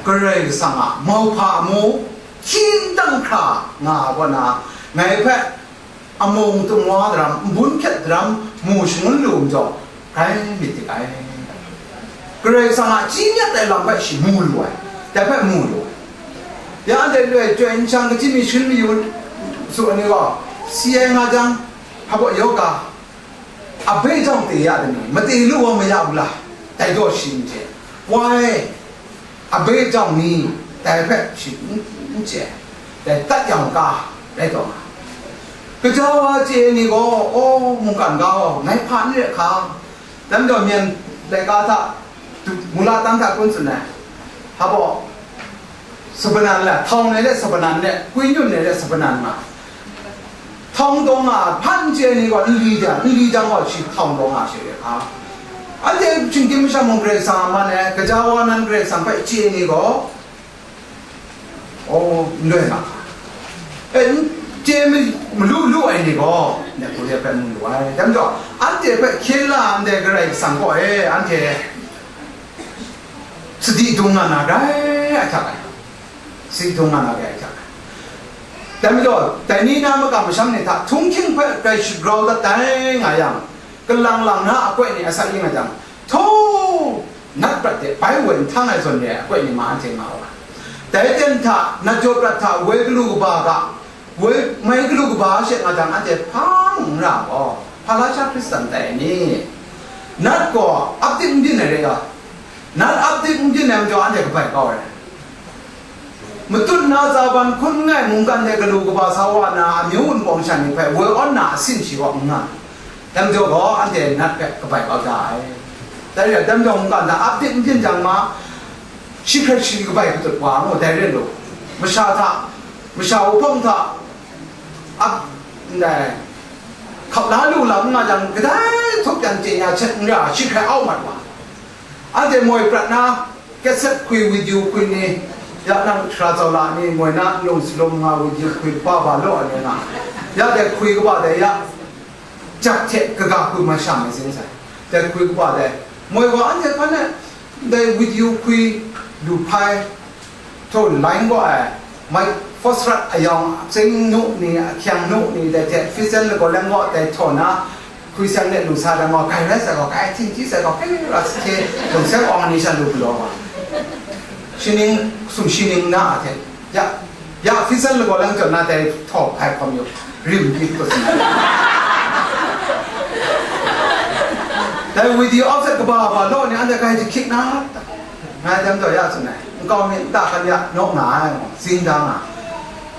Karai Kasang a mauhpa amu hkying dang hkra nga ai kaw na, ngai hpe amung tumwa daram, nbun hkyet daram, mu shangun lu majaw, grai myit dik ai. Karai Kasang a chyinyak ai lam hpe shi mu lu ai, dai hpe mu lu ai. Ya anhte loi chyoi nshang, kachyi mi shangun mayu su ai ni gaw, si ai nga jang, hpa baw yoga, abe jawng te ya dai ni, mate lu wa maya u la, dai gaw shi n chye. Wai, abe jawng ni, dai hpe shi n, n chye, dai tat yang ka, rai taw nga. Gaja wa chye ni gaw, aw, mungkan ga gaw, ngai hpa n re hka, dai majaw myen laika hta, du-, mula tang hta kun tsun ai, hpa baw, sabanan le, htawng ni le sabanan le, kwi nyun ni le sabanan nga. Htawng taw nga, hpan chye ni gaw nli jang, nli jang gaw shi htawng taw nga shi re hka. Anhte shinggyim masha mung Karai Kasang a man e, gaja wa nan Karai Kasang hpe chye ni gaw, o, n loi nga. E, n chye mi-, malu lu ai ni gaw, nyak hku de hpe mu lu ai. Dai majaw, anhte hpe hkye la ndai Karai Kasang gaw e, anhte sadi dung nga na grai ahkyak ai. Sadi dung nga na grai ahkyak ai. Dai majaw, dai ni na makam masham ni hta htunghking hpe grai shagrau dat dai nga yang, kalang lang na akoi ni a sa ing a jang, htaw, nat prat de bai woi nhtang ai zawn re ai akoi ni ma anhte nga wa. Dai ten hta, nat jaw prat hta woi galu kaba ga, woi mai galu kaba she nga jang, anhte hpa mung n ra gaw, hpa la sha Hkristan tai ai ni? Nat gaw ap dik n byin ai re ga, nat ap dik n byin ai majaw, anhte kabai kau ai. Matut na tsa ban hkun nngai mungkan de galu kaba sa wa na, amyu wunpawng sha ni hpe woi awn na asin shi gaw n nga. Dai majaw gaw, anhte nat hpe kabai kau da ai. Dai re ai, dai majaw mungkan hta ap dik n byin jang ma, shi hkrai shi kabai katut wa ngu, dai re lu. Masha hta, masha wuhpawng hta ap ndai, hkap la lu lam n nga jang, kadai htup jan chye ya hte n ra, shi hkrai au mat wa. Anhte moi prat na, kaset hkwi, video hkwi ni, ya nang sara tsau la ni, moi na nlung salum nga, video hkwi ba ba law ai ni nga, ya dai hkwi kaba dai ya, jak hte kaga hkwi mai sha mai sin sai, dai hkwi kaba dai, moi wa anhte hpa na, dai video hkwi lu hpai, htaw lain gaw ai, mai phosphorus ayawng, tsing nu ni, ahkyang nu ni, dai hte fisen lagaw lang gaw dai htaw na, hkwi seng de lu sa dang gaw, grai rai sai gaw, grai htingji sai gaw, grai rai hte, dawng seng awng ni sha lu galaw gaw, shining, sum shining na a hte, ya, ya, fisen lagaw lang jaw na dai htaw hpai hkawm yu, rim hpyi hkut sa na. Dai video offset kaba ba law ni, anhte grai jahkyik na, ngai dai majaw ya tsun ai, nkau mi nta hkan ya naw nga ai, zing da nga.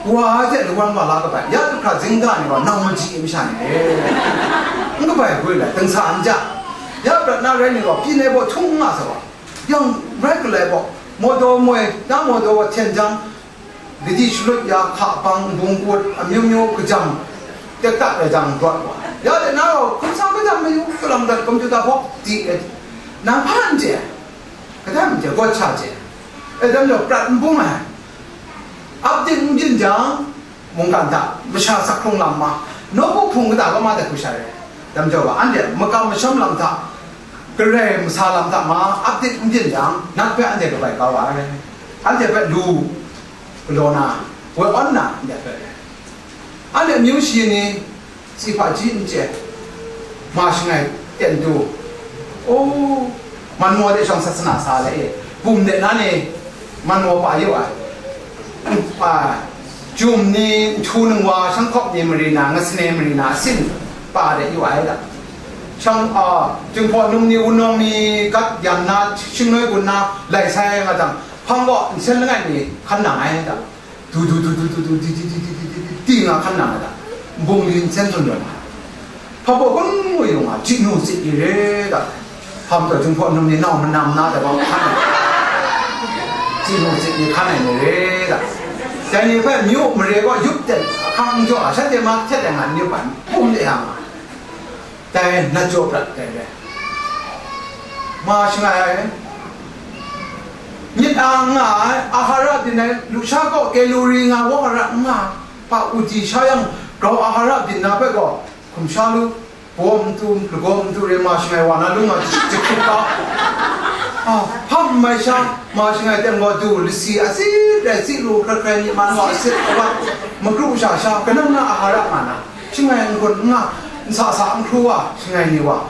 Wa hte lawang wa la kabai, ya du hkra zing da ni gaw, nau maji masha ni re. N kabai goi lai, dingsa n ja. Ya prat na rai ni gaw, pyi nai baw htung n nga sa wa. Yang rai galai baw, mawdaw moi, na mawdaw wa hten jang, gadi shalut ya, hka bang, nbung kut, amyu myu kajam, tek tak rai jang, rawt wa. Ya de na gaw, hkum sa kajam mayu, kalam dat, computer bawk, di, eh, nang hpa n chye ai. Kadam je, gawt sha je. E, dam jaw, prat n bung ai. Ap dik n byin jang, mungkan hta, masha sak hkrung lam ma, nawku hpung kata kau ma dat hku sha re. Dam jaw ga, anhte makam masham lam hta, garai masa lam hta ma, ap dik n byin jang, nat hpe anhte kabai kau ai. Anhte hpe lu, galaw na, woi awn na, anhte hpe. Anhte amyu shi ni, si hpa ji n chye, ma shangai ten du. O, man maw de shawng sat sana sa le e, bum de na ni, man maw pa yu ai. A, jum ni, nhtu ningwa, shanghkawp ni mari na, ngasane mari na, asin pa de yu ai da. Shang, a, Jinghpaw num ni, wunawng ni, gat yan na, shingnoi gun na, lai sai nga jang, hpang gaw nsen langai mi hkan nang ai da. Du, du, du, di, di, di, di nga hkan nang ai da. Nbung li nsen tsun yawng ai. Hpa baw kun mu yung a, chyi nu chyi ni re da. Hpa majaw Jinghpaw num ni nau manam na da gaw hkan ai. Chyi nu chyi ni hkan ai ni re da. Dai ni hpe myu mare gaw yup ten, ahkang jaw a, shanhte ma htet ai nga ni hpe pum de yang a. Dai nat jaw prat dai re. Ma shangai ai. Myit a nga ai, ahara byin ai, lusha kaw kalori nga, wok ara nga, hpa uji sha yang, grau ahara byin na hpe gaw, hkum sha lu, baw matu, lagaw matu re ma shangai wa na lung nga, jahkrit kau. Ah, hpam n mai sha, ma shangai teng gaw du, lasi, asi, rai, si, lu, hkrai hkrai, myi man wa, asit, awa, makru sha sha, kanang na ahara nga na, shangai n-gun n nga, n sa sa n hkru wa, shangai ni wa.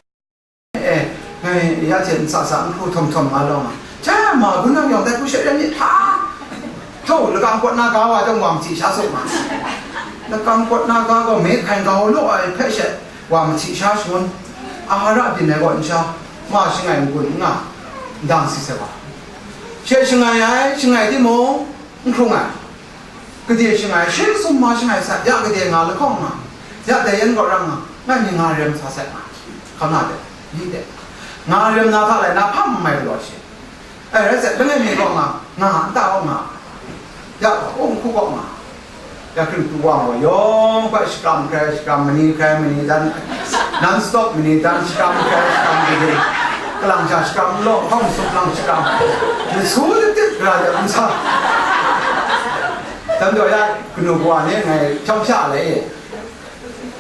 Eh, ngai ya hte n sa sa n hkru htom htom nga law nga. Cha, ma gun nang yawng dai hku she ren myit hta. Hto, lakang kawt na ga wa dang wa mahti sha suk ma. Lakang kawt na ga gaw me hkain ga wa law ai hpe she wa mahti sha shangun. Ahara byin ai gaw n sha, ma shangai n-gun n nga, ndang si sai wa. She shangai ai, shangai timung, n hkrung ai. Gade shangai, shi sum ma shangai sat, ya gade nga lahkawng nga, ya dai yan gaw rang nga, ngai mi nga rem sa sat nga, hkam na de, ni de, nga rem na hta lai na hpam n mai galaw shi. Ai, rai sat, langai mi gaw nga, nga, nta gaw nga, ya gaw, um hku gaw nga, ya hkring hku wa gaw, yawng hpe shakram hkrai, shakram mani hkrai, mani dan, non stop mani dan, shakram hkrai, shakram gade, kalang sha shakram law, hpawng sup lang shakram, ni su tit tit gara de, n sa. Dan daw ya, kanu kawa ni ngai hpyawng hpya ai e.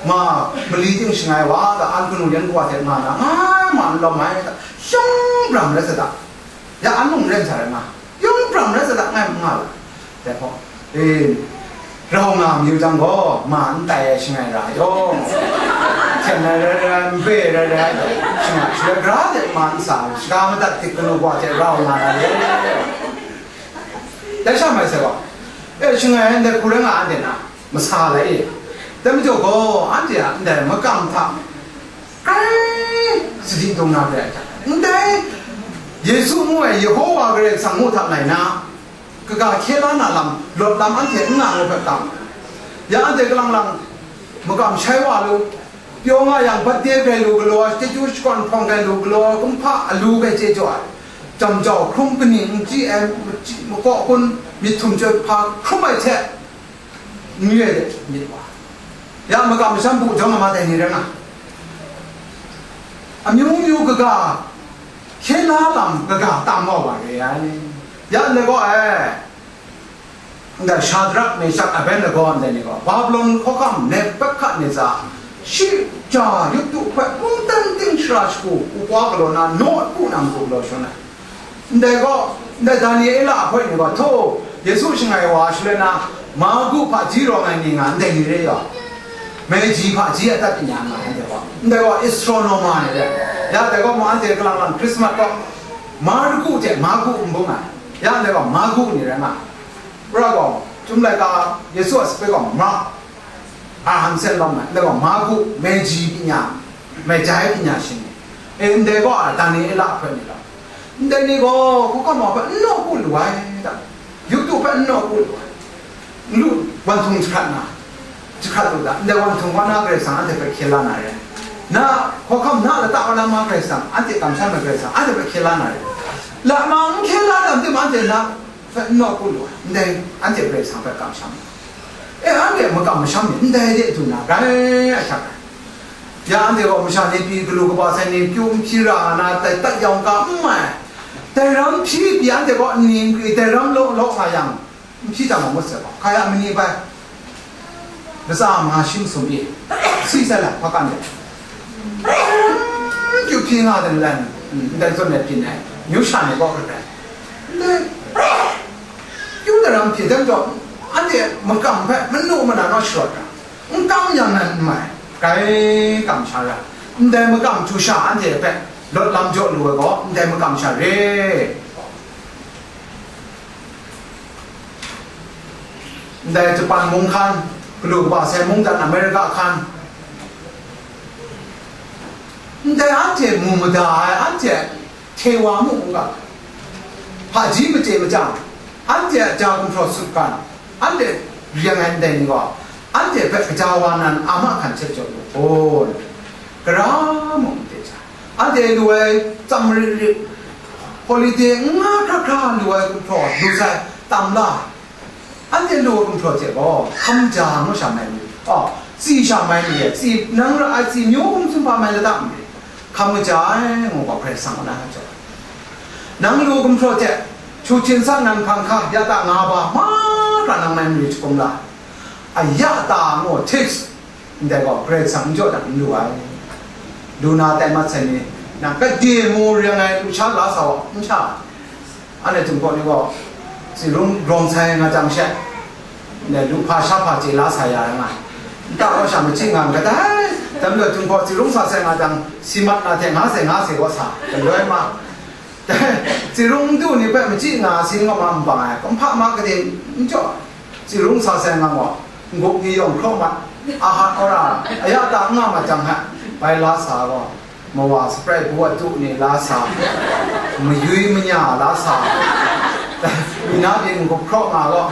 Ma, mali ting shangai wa, da an kanu yan kawa hte nga na, nga ma n lawm ai, da, shawng bram rai sa da. Ya an mung ren sa rai nga, yung bram rai sa da, ngai n nga la. Dai hpawng, e, rau nga mayu jang gaw, ma n tai ai shangai ra yawng. Hten ai rai rai, npe rai rai, shangai, shangai gra de ma n sa, shaga madat tik kanu kawa hte rau nga na le. Dai sha mai sai gaw, e, shangai ai ndai hku rai nga anhte na, masa lai e. Dai majaw gaw, anhte a ndai makam hta grai sadi dung na re ai hta, ndai Yesu ngu ai Yehowa Karai Kasang ngu hta ngai na, kaga hkye la na lam, lawt lam anhte n nga ngu hpe tam. Ya anhte kalang lang makam shai wa lu, pyaw nga yang, bat de grai lu galaw, chyeju shakawn hpawng grai lu galaw, kumhpa alu grai chye jaw ai, jam jau hkrum kaning n chyi ai, machyi makaw kun, myit htum chyoi hpa hkrum ai hte, n re de myit wa. Ya makam masham bu jawng a ma dai ni rai nga, amyu myu kaga, hkye la lam kaga tam wa wa re ai. Ya ndai gaw ai, ndai Shadrak, Meshak, Abednego ndai ni gaw, Babilon hkawhkam Nebukadneza, shi ja yuptu hpe mungdan ting shara shagu, u kau galaw na, naw pu na matu galaw shangun ai. Ndai gaw, ndai Daniela ahkoi ni gaw, hto, Yesu shangai wa shaloi na, Magu hpaji rawng ai ni nga, ndai ni re yaw. Magi hpaji adat nya nga, ndai gaw. Ndai gaw, astronomer ni re. Ya, dai gaw, mu anhte kalang lang Christmas gaw, Marku hte Magu n bung ai. Ya, ndai gaw, Magu ni rai nga. Pra gaw, Chyum laika Yesu a sape gaw Mark, a Hansen lawm ai, ndai gaw Magu, Magi pyi nya, Magi pyi nya shing ni, e, ndai gaw a Daniela hpe ni lau. Ndai ni gaw hkawhkam wa hpe n naw ku lu ai da, yuptu hpe n naw ku lu ai, n lu, wan htung jahkrat na, jahkrat lu da, ndai wan htung wa na Karai Kasang anhte hpe hkye la na re, na hkawhkam na lata wa na ma Karai Kasang, anhte kamsham ai Karai Kasang, anhte hpe hkye la na re, lama n hkye la dam tim anhte na, hpe n naw ku lu ai, ndai anhte Karai Kasang hpe kamsham ai. E, anhte makam masham ni ndai de du na rai a shak ai. Ya anhte gaw masha ni pyi galu kaba sai ni pyu n hpyi ra nga na, dai tat yawng ka n mai. Dai ram hpyi pyi anhte gaw nni n kri, dai ram law law nga yang, n hpyi tam wa ngut sai gaw, hka ya mani bai. Latsa ma shim sum pyi, si sai la, hpa kan de. Kyu hpyi nga de lan, ndai zawn ai byin ai, myu sha ni gaw hkrai. Ndai, kyu daram hpyi dan jaw, anhte makam hpe manu mana naw sharawt ra, n kam yang nan n mai, grai kamsham ra, ndai makam htu sha anhte hpe lawt lam jaw lu ai gaw, ndai makam sha re. Ndai Japan mung hkan, galu kaba sai mungdan America hkan, ndai anhte mu mada ai, anhte hte wa mu n ga, hpaji machye machyang, anhte a ja gumhpraw sut hkan, anhte ring ai ndai ni gaw, anhte hpe kaja wa nan a ma hkan hte jaw lu hkun, gara mung n te ja, anhte lu ai tsam marit rit, holiday n nga hkra hkra lu ai gumhpraw lu sai, tam la, anhte lu ai gumhpraw hte gaw, hkam ja ngu sha mai ni, aw, tsi sha mai ni, tsi nang ra ai tsi myu hkum sumhpa mai lata n ri, hkam kaja ai ngu gaw Karai Kasang a na jaw ai. Nang lu gumhpraw hte, chu hchin sa nan hpang hka, ya ta nga ba, ma hkra nang mai mari jahkum la, a ya ta ngu, taste, ndai gaw Karai Kasang n jaw dan n lu ai. Lu na tai mat sai ni, Nang kade mu ring ai lu sha la sa wa, n sha. Anhte Jinghpaw ni gaw, tsi rung grawng sai nga jang she, ndai lu hpa sha hpa chye la sa ya ai nga. Nta kaw sha machyi nga, kadai, dam jaw Jinghpaw tsi rung sa sai nga jang, si mat na hte nga sai, nga sai kaw sa, galoi ma. Dai, tsi rung du ni hpe machyi nga, sin nga ma n bang ai, kumhpa ma kade n jaw, tsi rung sa sai nga gaw, n-gup ni yawng hkraw mat, a hat awra, a ya ta n nga mat jang hta, bai la sa gaw, mawa saprai bu atu ni la sa, mayui manya la sa, mi na byin n-gup hkraw nga gaw,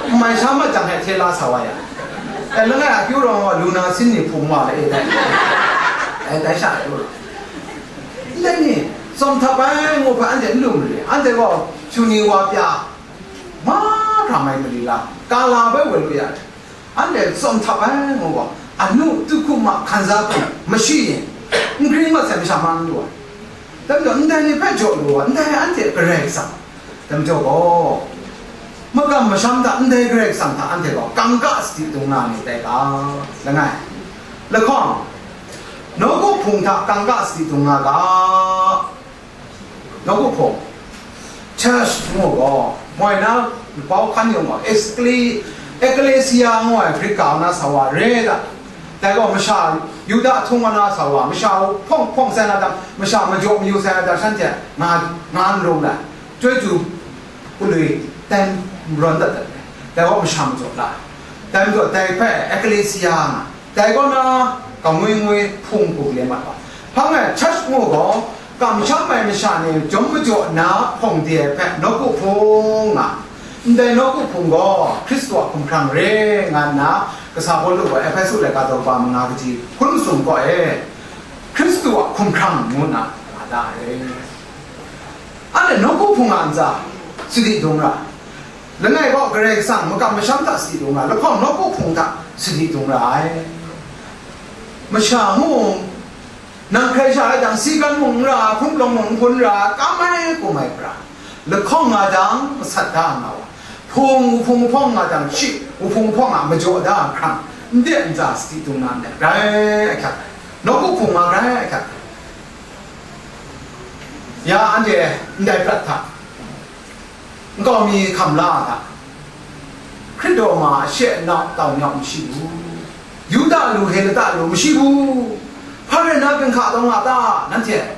n mai sha mat jang hte hte la sa wa ya. E, langai a kyu rawng gaw, lu na sin ni hpung wa la e dai. E, dai sha kyu rawng. Ndai ni, tsawm htap ai ngu hpe anhte n lu mari, anhte gaw, shuni wa pya, mahkra mai mali la, kala bai woi lu ya. Anhte tsawm htap ai ngu gaw, anu, tuku ma, hkanza hpung, mashi yin, n gring mat sai masha ma n lu ai. Dai majaw, ndai ni hpe jaw lu ai, ndai anhte Karai Kasang. Dai majaw gaw, makam masham hta ndai Karai Kasang hta anhte gaw kangka sadi dung na ni tai ga, langai. Lahkawng, nawku hpung hta kangka sadi dung nga ga. Nawku hpung, church ngu gaw, moi na, bau hkan yawng gaw, ecclesia ngu ai Greek ga na sa wa re da. Dai gaw masha, Yuda htung wa na sa wa, masha hpawng hpawng sai na dang, masha majaw mayu sai na dang, shanhte nga, nga n rung ai. Chyoi tu, hku lui, tai n rawn dat dat ai. Dai gaw masha majaw la ai. Dai majaw, dai hpe ecclesia nga, dai kaw na, kangwi ngwi hpung hku le mat wa. Hpang e, church ngu gaw, kamsham ai masha ni jawm majaw na hpawng de ai hpe nawku hpung nga, ndai nawku hpung gaw Hkristu a hkumhkrang re nga nna, kasa Pawlu gaw Ehpesu laika daw kaba manga kaji hkun masum kaw e, Hkristu a hkumhkrang ngu nna nga da ai. Anhte nawku hpung a ntsa sadi dung ra, langai kaw Karai Kasang makam masham hta sadi dung ra, lahkawng nawku hpung hta sadi dung ra ai. Masha ngu, nang hkrai sha ai jang, si gan mung n ra, hkum palawng mung n hpun ra, kam ai, kum ai pra, lahkawng nga jang, masat da nga wa, hpung, wuhpung wuhpawng nga jang, shi, wuhpung wuhpawng a majaw da hkrang, n de n tsa sadi dung na ndai, grai ahkyak ai, nawku hpung nga grai ahkyak ai. Ya anhte ndai prat hta, nkau mi hkam la a hta, Hkrit daw ma a she nau tau nyau mashi bu, Yuda lu, Heleta lu mashi bu, hpa rai na ginhka taw nga ta, nanhte?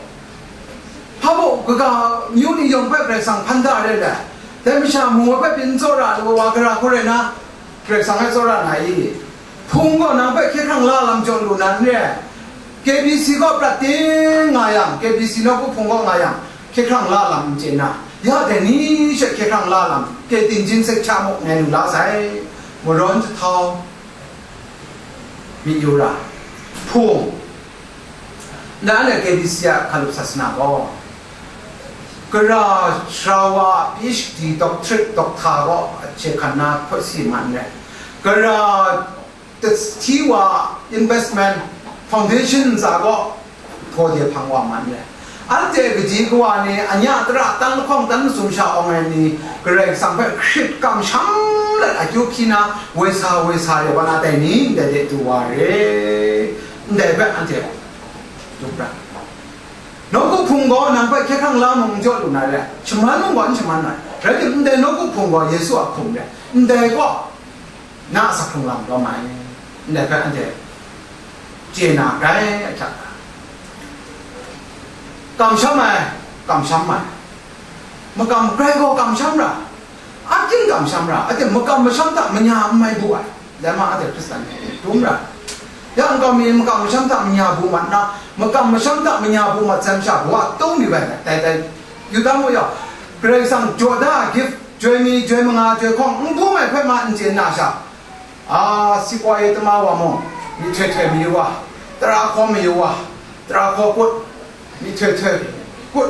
Hpa baw kaga myu ni yawng hpe Karai Kasang hpan da re ai, dai masha mu ai hpe pyi n tsawra ai wa gara hku rai na, Karai Kasang e tsawra na i? Hpung gaw nang hpe hkye hkrang la lam jaw lu na n re ai. K B C gaw prat ting nga yang, K B C nawku hpung gaw nga yang, hkye hkrang la lam n chye na, ya dai ni she hkye hkrang la lam, K T N G N sek hta muk ngai lu la sai, marawn jahtau myit yu ra, hpung, na le K B C a hkalup sasana gaw, gara sara wa a P H D, doctorate, doctor gaw hkye hkran na hpawt si ma n rai, gara Tat hti wa investment foundation ntsa gaw, hpaw de hpang wa man re. Anhte kaji kawa ni, anya tara tan lahkawng tan masum sha awng ai ni, Karai Kasang hpe hkrit kamsham let akyu hpyi na, woi sa, woi sa, ya wa na tai ni, ndai de du wa re, ndai hpe anhte dup ra. Nawku hpung gaw nang hpe hkye hkrang la mung n jaw lu na re, shaman mung gaw n shaman ai, rai timung, ndai nawku hpung gaw Yesu a hpung re, ndai gaw, na a sak hkrung lam rawm ai, ndai hpe anhte chye na grai ahkyak hta, kamsham ai, kamsham ai, makam grai gaw kamsham ra, akyu kamsham ra, aten makam masham hta manya n mai bu ai, dai ma anhte Hkristan ni dum ra, ya nkau mi makam masham hta manya bu mat na, makam masham hta manya bu mat sai masha, wa tung mi bai, dai dai, Yuda mung yawng, Karai Kasang jaw da ai gift, joi mi, joi manga, joi hkawng, n bum ai hpe ma n chye na sha, a, si kawai tama wa mung, myihtoi htoi mayu wa, tara hkaw mayu wa, tara hkaw kut, myihtoi htoi kut.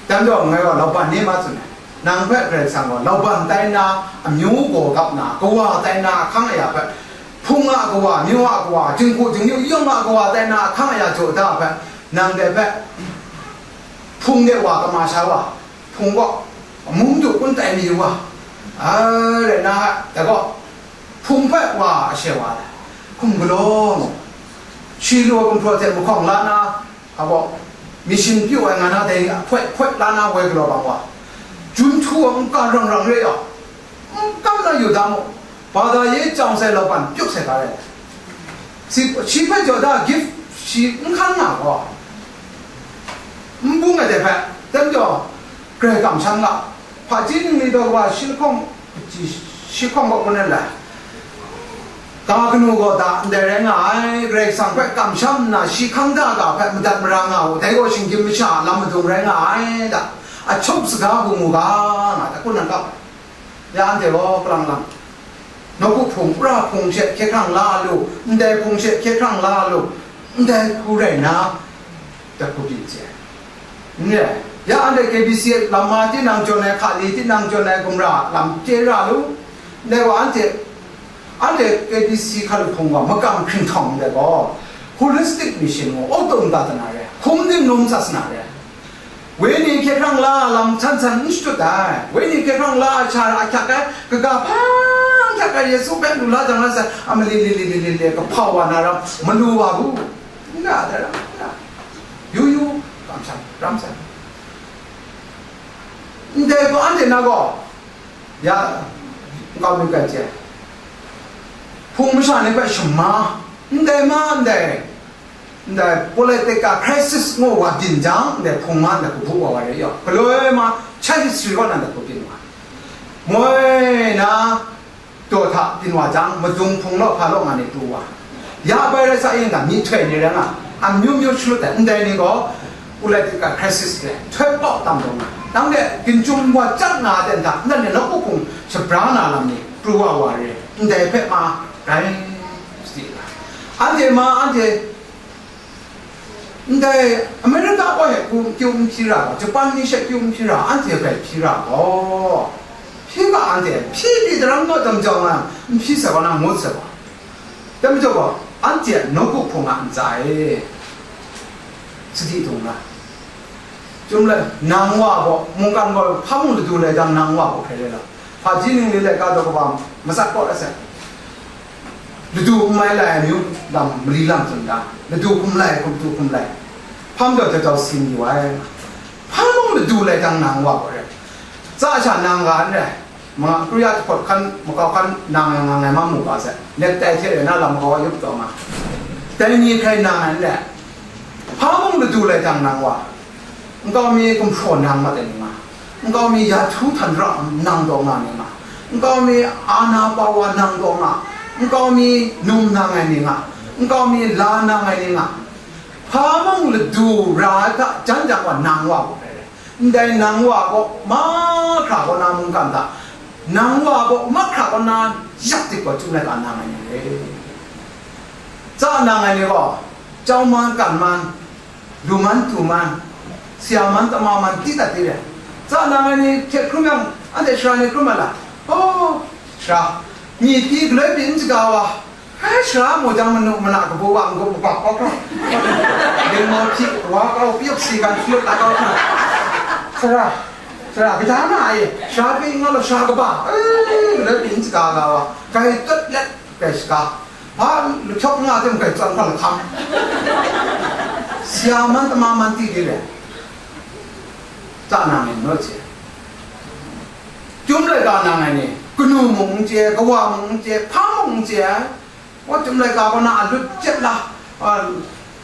Dan daw ngai wa lauban ni ma tsun ai. Nang hpe Karai Kasang gaw lauban tai nna, amyu gaw gap na, kawa tai nna, ahkang aya hpe, hpung a kawa, amyu a kawa, jinghku jingyu yawng a kawa tai nna, ahkang aya jaw da hpe, nang dai hpe, hpung de wa kama sha wa, hpung gaw, amu madu kun tai mayu wa, a, rai na, dai gaw, hpung hpe wa ashe wa ai, hkum galaw, Shi lu ai gumhpraw hte mahkawng la na, a gaw, mission pyu ai nga na dai hpoi hpoi la na woi galaw bang wa. Jun htu ai nka rang rang re ai, n kam na yu da mu, ba da ye chyawng sai law ban pyuk sai ga rai. Si, shi hpe jaw da gift shi n hkan nga gaw, n bung ai dai hpe, dan jaw, grai kamsham nga, hpaji ningli daw wa shi lahkawng, shi hkawng kaw kun ai lai. Ga kanu gaw da ndai rai nga ai, Karai Kasang hpe kamsham nna shi hkang da ga hpe madat mara nga u, dai gaw shinggyim masha a lam madung rai nga ai da, a chup saga hku mu ga, nga da kun nang kap. Ya anhte gaw kalang lang, nawku hpung, pra hpung she hkye hkrang la lu, ndai hpung she hkye hkrang la lu, ndai hku rai nna, dap hku byin chye ai. N re ai. Ya anhte K B C lam ma tinang jawn ai, hka li tinang jawn ai gumra lam chye ra lu. Ndai gaw anhte, anhte K B C hkalup hpung gaw makam hkring htawng ndai gaw, holistic mission ngu, o tum ga dana re, hkum ning num sasana re. Wenyi hkye hkrang la lam htan htan n shatut ai, wenyi hkye hkrang la ai sha ra ahkyak ai, kaga hpang ahkyak ai Yesu hpe lu la jang la sai, a mali li li li li li, kahpau wa na ram, malu wa bu, n ra dai ram, n ra. Yu yu, kamsham, ram sai. Ndai gaw anhte na gaw, ya, nkau mi kai chye. Hpung masha ni hpe shama, ndai ma, ndai, ndai political crisis ngu wa byin jang, ndai hpung ma, ndai hku bu wa wa re yaw. Galoi ma, church history kaw na ndai hku byin wa. Moi na, daw hta byin wa jang, madung hpung law hpa law nga ni pru wa. Ya bai rai sa yin ga, myihtoi ni rai nga, amyu myu shalut ai, ndai ni gaw, political crisis hte htoi pau tam taw nga. Nang de, ginchyum wa chyat nga ai ten hta, nang de nawku hpung shabra na lam ni, pru wa wa re, ndai hpe ma, rai, sadi nga. Anhte ma, anhte, ndai America kaw he kyu, kyu n hpyi ra gaw, Japan ni she kyu n hpyi ra, anhte hpe hpyi ra gaw, hpyi ga anhte, hpyi pyi daram naw tam jau nga, n hpyi sai gaw na ngut sai gaw. Dai majaw gaw, anhte a nawku hpung a ntsa e, sadi dung la. Chyum lai, nang wa gaw, mungkan gaw, hpa mung ladu lai jang, nang wa gaw hkrai lai la. Hpaji ningli laika daw kaba matsat kawt ai sai. Ladu n mai lai ai amyu lam, mali lam tsun da, ladu hkum lai, hkum tu hkum lai, hpa majaw jau jau si mayu ai, hpa mung ladu lai jang nang wa gaw rai, tsa sha nang ga n rai, ma, kru ya jahpawt hkan, makau hkan nang ai nga ngai ma mu ga sai, nek tai hte rai na lam makau a yup taw nga, dai ni hkrai nang ai n rai, hpa mung ladu lai jang nang wa, nkau mi gumhpraw nang mat ai ni nga, nkau mi ya htu htan ra nang taw nga ni nga, nkau mi ana pawa nang taw nga, nkau mi num nang ai ni nga, nkau mi la nang ai ni nga, hpa mung ladu ra ai hta jan jang wa nang wa gaw rai rai. Ndai nang wa gaw mahkra kaw na mungkan hta, nang wa gaw mahkra kaw na yak dik gaw chyum laika nang ai ni re. Tsa nang ai ni gaw, jau man, kan man, lu man, tu man, sya man, tama man, di dat di re. Tsa nang ai ni hte hkrum yang, anhte sara ni hkrum ai la? Oh, sara, myi pyi galoi pyi n shaga wa, ai, sara mu jang manu mana kabu wa n-gup makak kau hkra, dingmau hpyi, wa kau pyuk si gan hpyut la kau hkra, sara, sara, kaja na e, sara pyi nga law, sara kaba, ai, galoi pyi n shaga ga wa, kai tut let, kai shaga. Hpa, lahkyawk nga tim kai tsawm hkawt lahkam. Sya man tama man ti di re. Tsa nang e, naw hte. Chyum laika nang ai ni, kanu mung n chye, kawa mung n chye, hpa mung n chye ai. Wa, chyum laika kaw na a lut chyet la, a,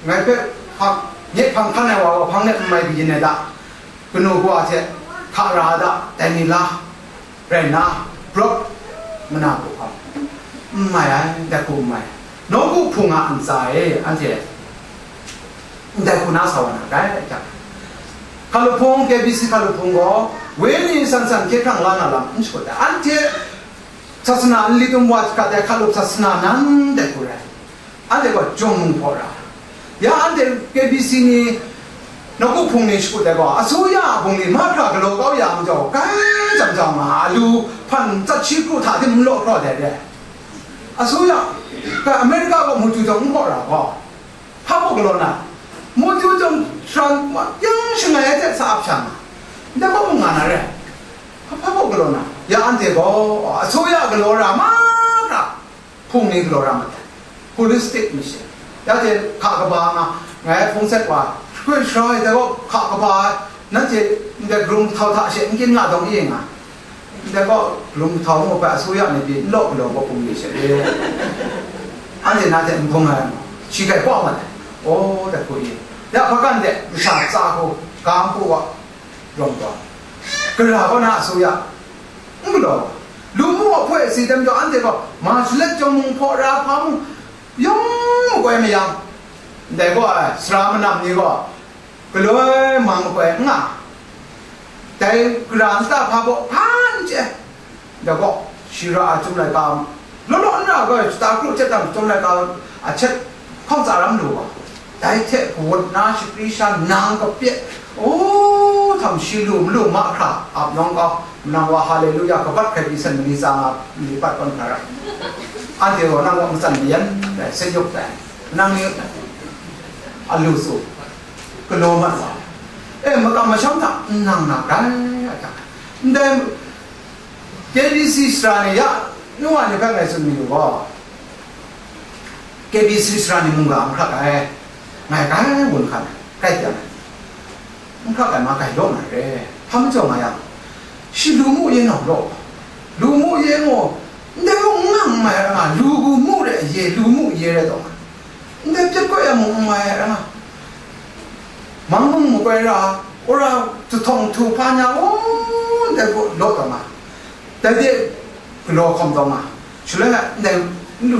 ngai hpe hpang, nye hpang hkan ai wa gaw hpang let n mai kayin ai da. Kanu kawa hte hta ra da, dai ni la. Rai nna, brawt mana bu hkam. N mai ai, ndai hku n mai. Nawku hpung a ntsa e, anhte ndai hku na sa wa na rai, hkap. Hkalup hpung, K B C hkalup hpung gaw, wenyi san san hkye hkrang la na lam n shakut ai. Anhte sasana nli tum wa hkat ai hkalup sasana nan ndai hku rai. Anhte gaw jawng mung hpaw ra. Ya anhte K B C ni, nawku hpung ni shakut ai gaw, asuya a bungli mahkra galaw kau ya majaw, kai jam jau nga, alu hpan tsat shi kru hta tim n law hkrawt ai re. Asuya, kai America gaw mutu jawng n hpaw ra gaw, hpa hpaw galaw na, mutu jawng hkran yang shangai ai hte sa ap sha nga, ndai hpaw mung nga na re. Hpa hpaw galaw na, ya anhte gaw, asuya galaw ra mahkra, hpung ni galaw ra mat ai. Holistic mission. Ya hte hka kaba nga, ngai hpung set wa, hkoi shara ai dai gaw hka kaba ai, nanhte ndai grung htau hta she n kyin nga dawng i nga. Ndai gaw grung htau mu hpe asuya ni pyi n law galaw gaw bung ni she re. Anhte na hte n bung ai, shi hkai kaw mat ai. Aw, dai hku i. Ya hpakan de masha tsa hku, ga n pu wa, rawng taw. Gara kaw na asuya, n galaw. Lu mu a hpoi si tem jaw anhte gaw, ma shalet jawng mung hpaw ra hpa mu, yawng makoi mayang, ndai gaw ai, sara manam ni gaw, galoi mang makoi n nga, dai gara nta hpa baw hpa n chye, da gaw, shara a Chyum laika, law law n ra gaw, shata kru hte tam Chyum laika a htet hkawng tsa ram lu ga, dai hte kawut na shakri sha nang kapye, o, htam shi lu malu mahkra ap nawng kau, manang wa haleluya kabat hkrai pyi san mali tsa nga, mali pat tawn hkra ra. Anhte gaw nang gaw matsan mayan dai, sayuk dai, nang ni a lu su, galaw mat wa. E, makam masham hta n nang na rai a hta, ndai K B C sara ni ya, nu wa ni hpe ngai tsun mayu gaw, K B C sara ni mungga n hkrak ai, ngai kai wun hkan ai, kai teng ai, n hkrak ai ma kai law na re, hpa majaw nga yang, shi lu mu ye nau law, lu mu ye ngaw, ndai mung n ngang n mai ai nga, lu gu mu re ye, lu mu ye re taw nga, ndai pyet koi ai mung n mai ai nga, mang mung makoi ra, ora, jahtawng htu hpa nya, o, ndai gaw law taw nga, dai de galaw hkawm taw nga, shaloi ndai n lu,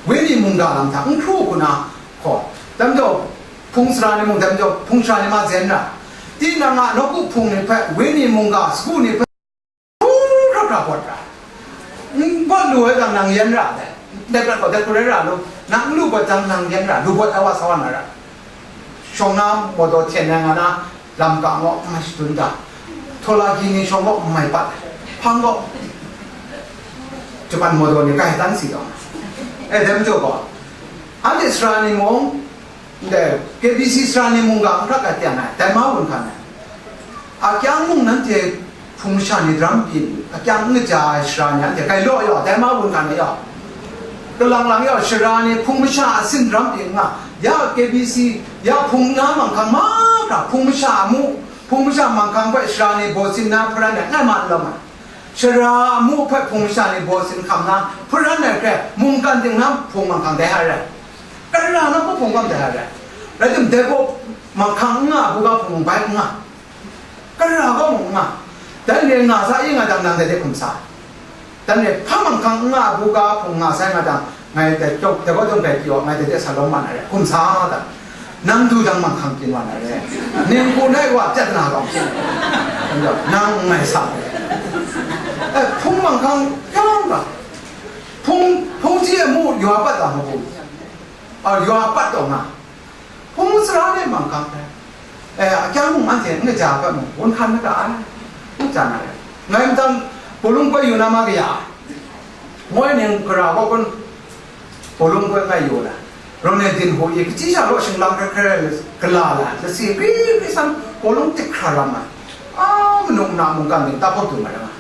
wenyi mungga lam hta n hkru hku na hkaw, dai majaw, hpung sara ni mung, dai majaw, hpung sara ni ma zen ra, tinang a nawku hpung ni hpe, wenyi mungga sagu ni hpe, hkra hkra bawt ra, n bawt lu ai jang nang yen ra dai, dai prat gaw dai hku rai ra lu, nang n lu bawt jang nang yen ra, lu bawt ai wa sa wa na ra. Shawng na mawdaw hten ai nga na, lam ka ngaw n mai shadun da, htawla hkyi ni shawng gaw n mai pat, hpang gaw Japan mawdaw ni kai dan si taw, e, dai majaw gaw, anhte sara ni mung, ndai K B C sara ni mungga n hkrak ai tiang ai, dai ma wun hkan ai. A kyang mung nanhte hpung masha ni daram pyi, a kyang n kaja ai sara ni anhte kai law yaw, dai ma wun hkan ai yaw. Kalang lang yaw, sara ni hpung masha a sin daram pyi n nga, ya K B C, ya hpung na manghkang mahkra, hpung masha a mu, hpung masha manghkang hpe sara ni baw sin na hparan ai, ngai ma n lawm ai. Sara a mu hpe hpung masha ni baw sin hkam na, hparan ai hkrai, mungkan ting na hpung manghkang dai hta rai. Kara na hpe hpung hkam dai hta rai. Rai timung, dai gaw manghkang n nga, buga hpung bai n nga. Kara gaw mung n nga. Dan re nga sa i nga jang, nang dai de hkum sa. Dan re hpa manghkang n nga, buga hpung nga sai nga jang, ngai dai, dai gaw jawng dai pyi wa, ngai dai de sa lawm ma na re, hkum sa dan. Nang du jang manghkang pyin wa na re. Ningku nai wa pyat na gawng hpyi, nang n ngai sa. E, hpung manghkang kyawng ga. Hpung, hpung ji e mu, yua pat da ma bu. A, yua pat taw nga. Hpung sara ni manghkang hpe, e, a kyang mung anhte n kaja hpe mung, wun hkan na ga ai, n ja na rai. Ngai mahtang, Bawlung koi yu na ma kaya ai. Moi ning gara gaw kun, Bawlung koi ngai yu la. Raw ne din hku i, kaji sha law shinglang hkrai hkrai gala la, lasi gri gri san, Bawlung tik hkra ram ai. A, manu na mungkan ting ta hpawt du mai ra nga.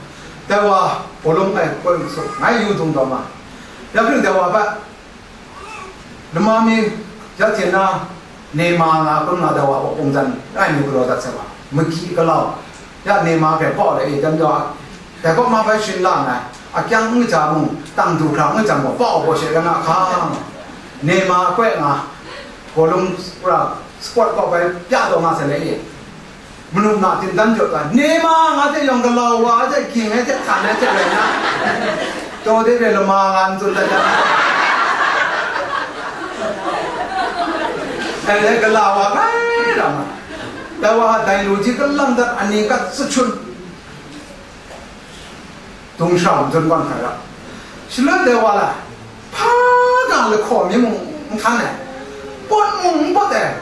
Dai wa, Bawlung ngai koi su, ngai yu dung taw ma. Ya hpring dai wa hpe, Lama mi, ya hte na, Nema nga kun nga dai wa, wa pungzan, ai mi galaw dat sai wa, mahkyi galau, ya Nema hpe paw le e, dan jaw, dai kaw ma bai shin la ai, a kyang n kaja mung, tang du hkra n kaja mung, paw baw she rai nga hkang, Nema koi nga, Bawlung ra, squat kaw bai pya taw nga sai le e. Manu na tin dan jaw ta, Nema nga hte yawng galau wa ai hte, ging ai hte, htan ai hte rai na, taw de re lama nga n tsun dat ai. Dai rai gala wa rai ram ai. Dai wa dai lu ji galang dat ani kat sachun. Dung shara mung zawn gawn hkra ra. Shaloi dai wa la, hpa ga lahkaw mi mung n hkan ai, pawt mung n pawt ai,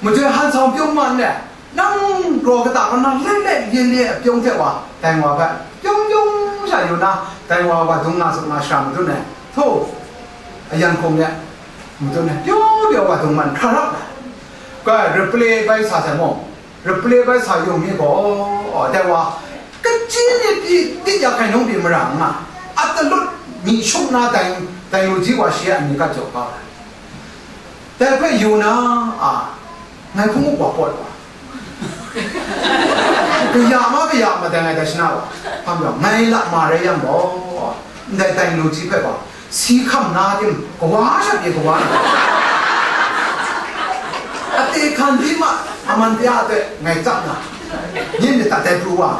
majoi han sau pyawng man ai, nang raw kata kaw na lai lai le le a pyawng hte wa, dai wa hpe pyawng pyawng sha yu na, dai wa wa dung nga su nga shara madun ai, htaw, ayan hkum le madun ai, pyaw pyaw wa dung man hkra rap ai. Ga replay bai sa sai mung, replay bai sa yung mi gaw, dai wa, kaji ni pyi, tit ya hkai nung pyi mara n nga, a talut myi shung na dai, dai lu ji wa shi a myit kat jaw kau ai. Dai hpe yu na, a, ngai hpung up wa pawt wa. Kaya ma kaya ma dai ngai dai shana wa. Hpam yawng, ngai la ma rai yang gaw, ndai dai lu ji hpe gaw, si hkam na tim, kawa sha pyi kawa na. Ate hkan di ma, a man de a te, ngai tsap na. Yin myit ta dai pru wa.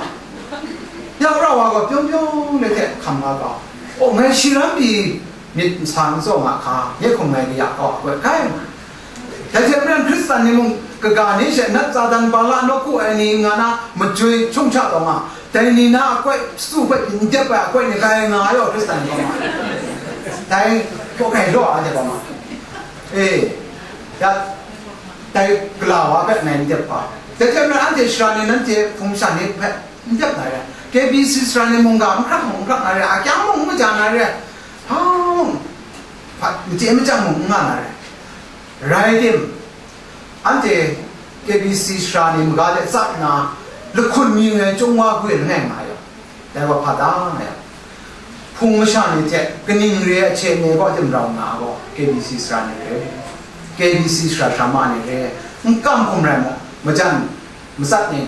Ya pra wa gaw, pyawng pyawng le hte hkam nga ga. O, ngai shi ram pyi, myit nsa n tsaw nga hka, nye hkum ngai kaya kau a koi kai nga. Dai hte maren Hkristan ni mung kaga ni she nat Satan Bala nawku ai ni nga na majoi hkyung hta taw nga, dai ni na akoi, su hpe n dep ai akoi ni kai nga ai wa Hkristan ni gaw ma. Dai hkaw kai law a dep ma. E, ya, dai gala wa hpe ngai n dep ga. Dai hte maren anhte shara ni nanhte hpung sha ni hpe n dep na re. K B C sara ni mungga n hkrak mung n hkrak na re, a kyang mung n maja na re, hpa mung, hpa, machye machyang mung n nga na re. Rai tim, anhte K B C sara ni maga de tsap nna, lahkun mi ngai chyung wa gwi langai nga yang, dai wa hpa da nga yang, hpung masha ni hte kaning re ai hte ne gaw tim rau nga gaw, K B C sara ni re, K B C sara sara ma ni re, n kam hkum rai mu, majan matsat ni,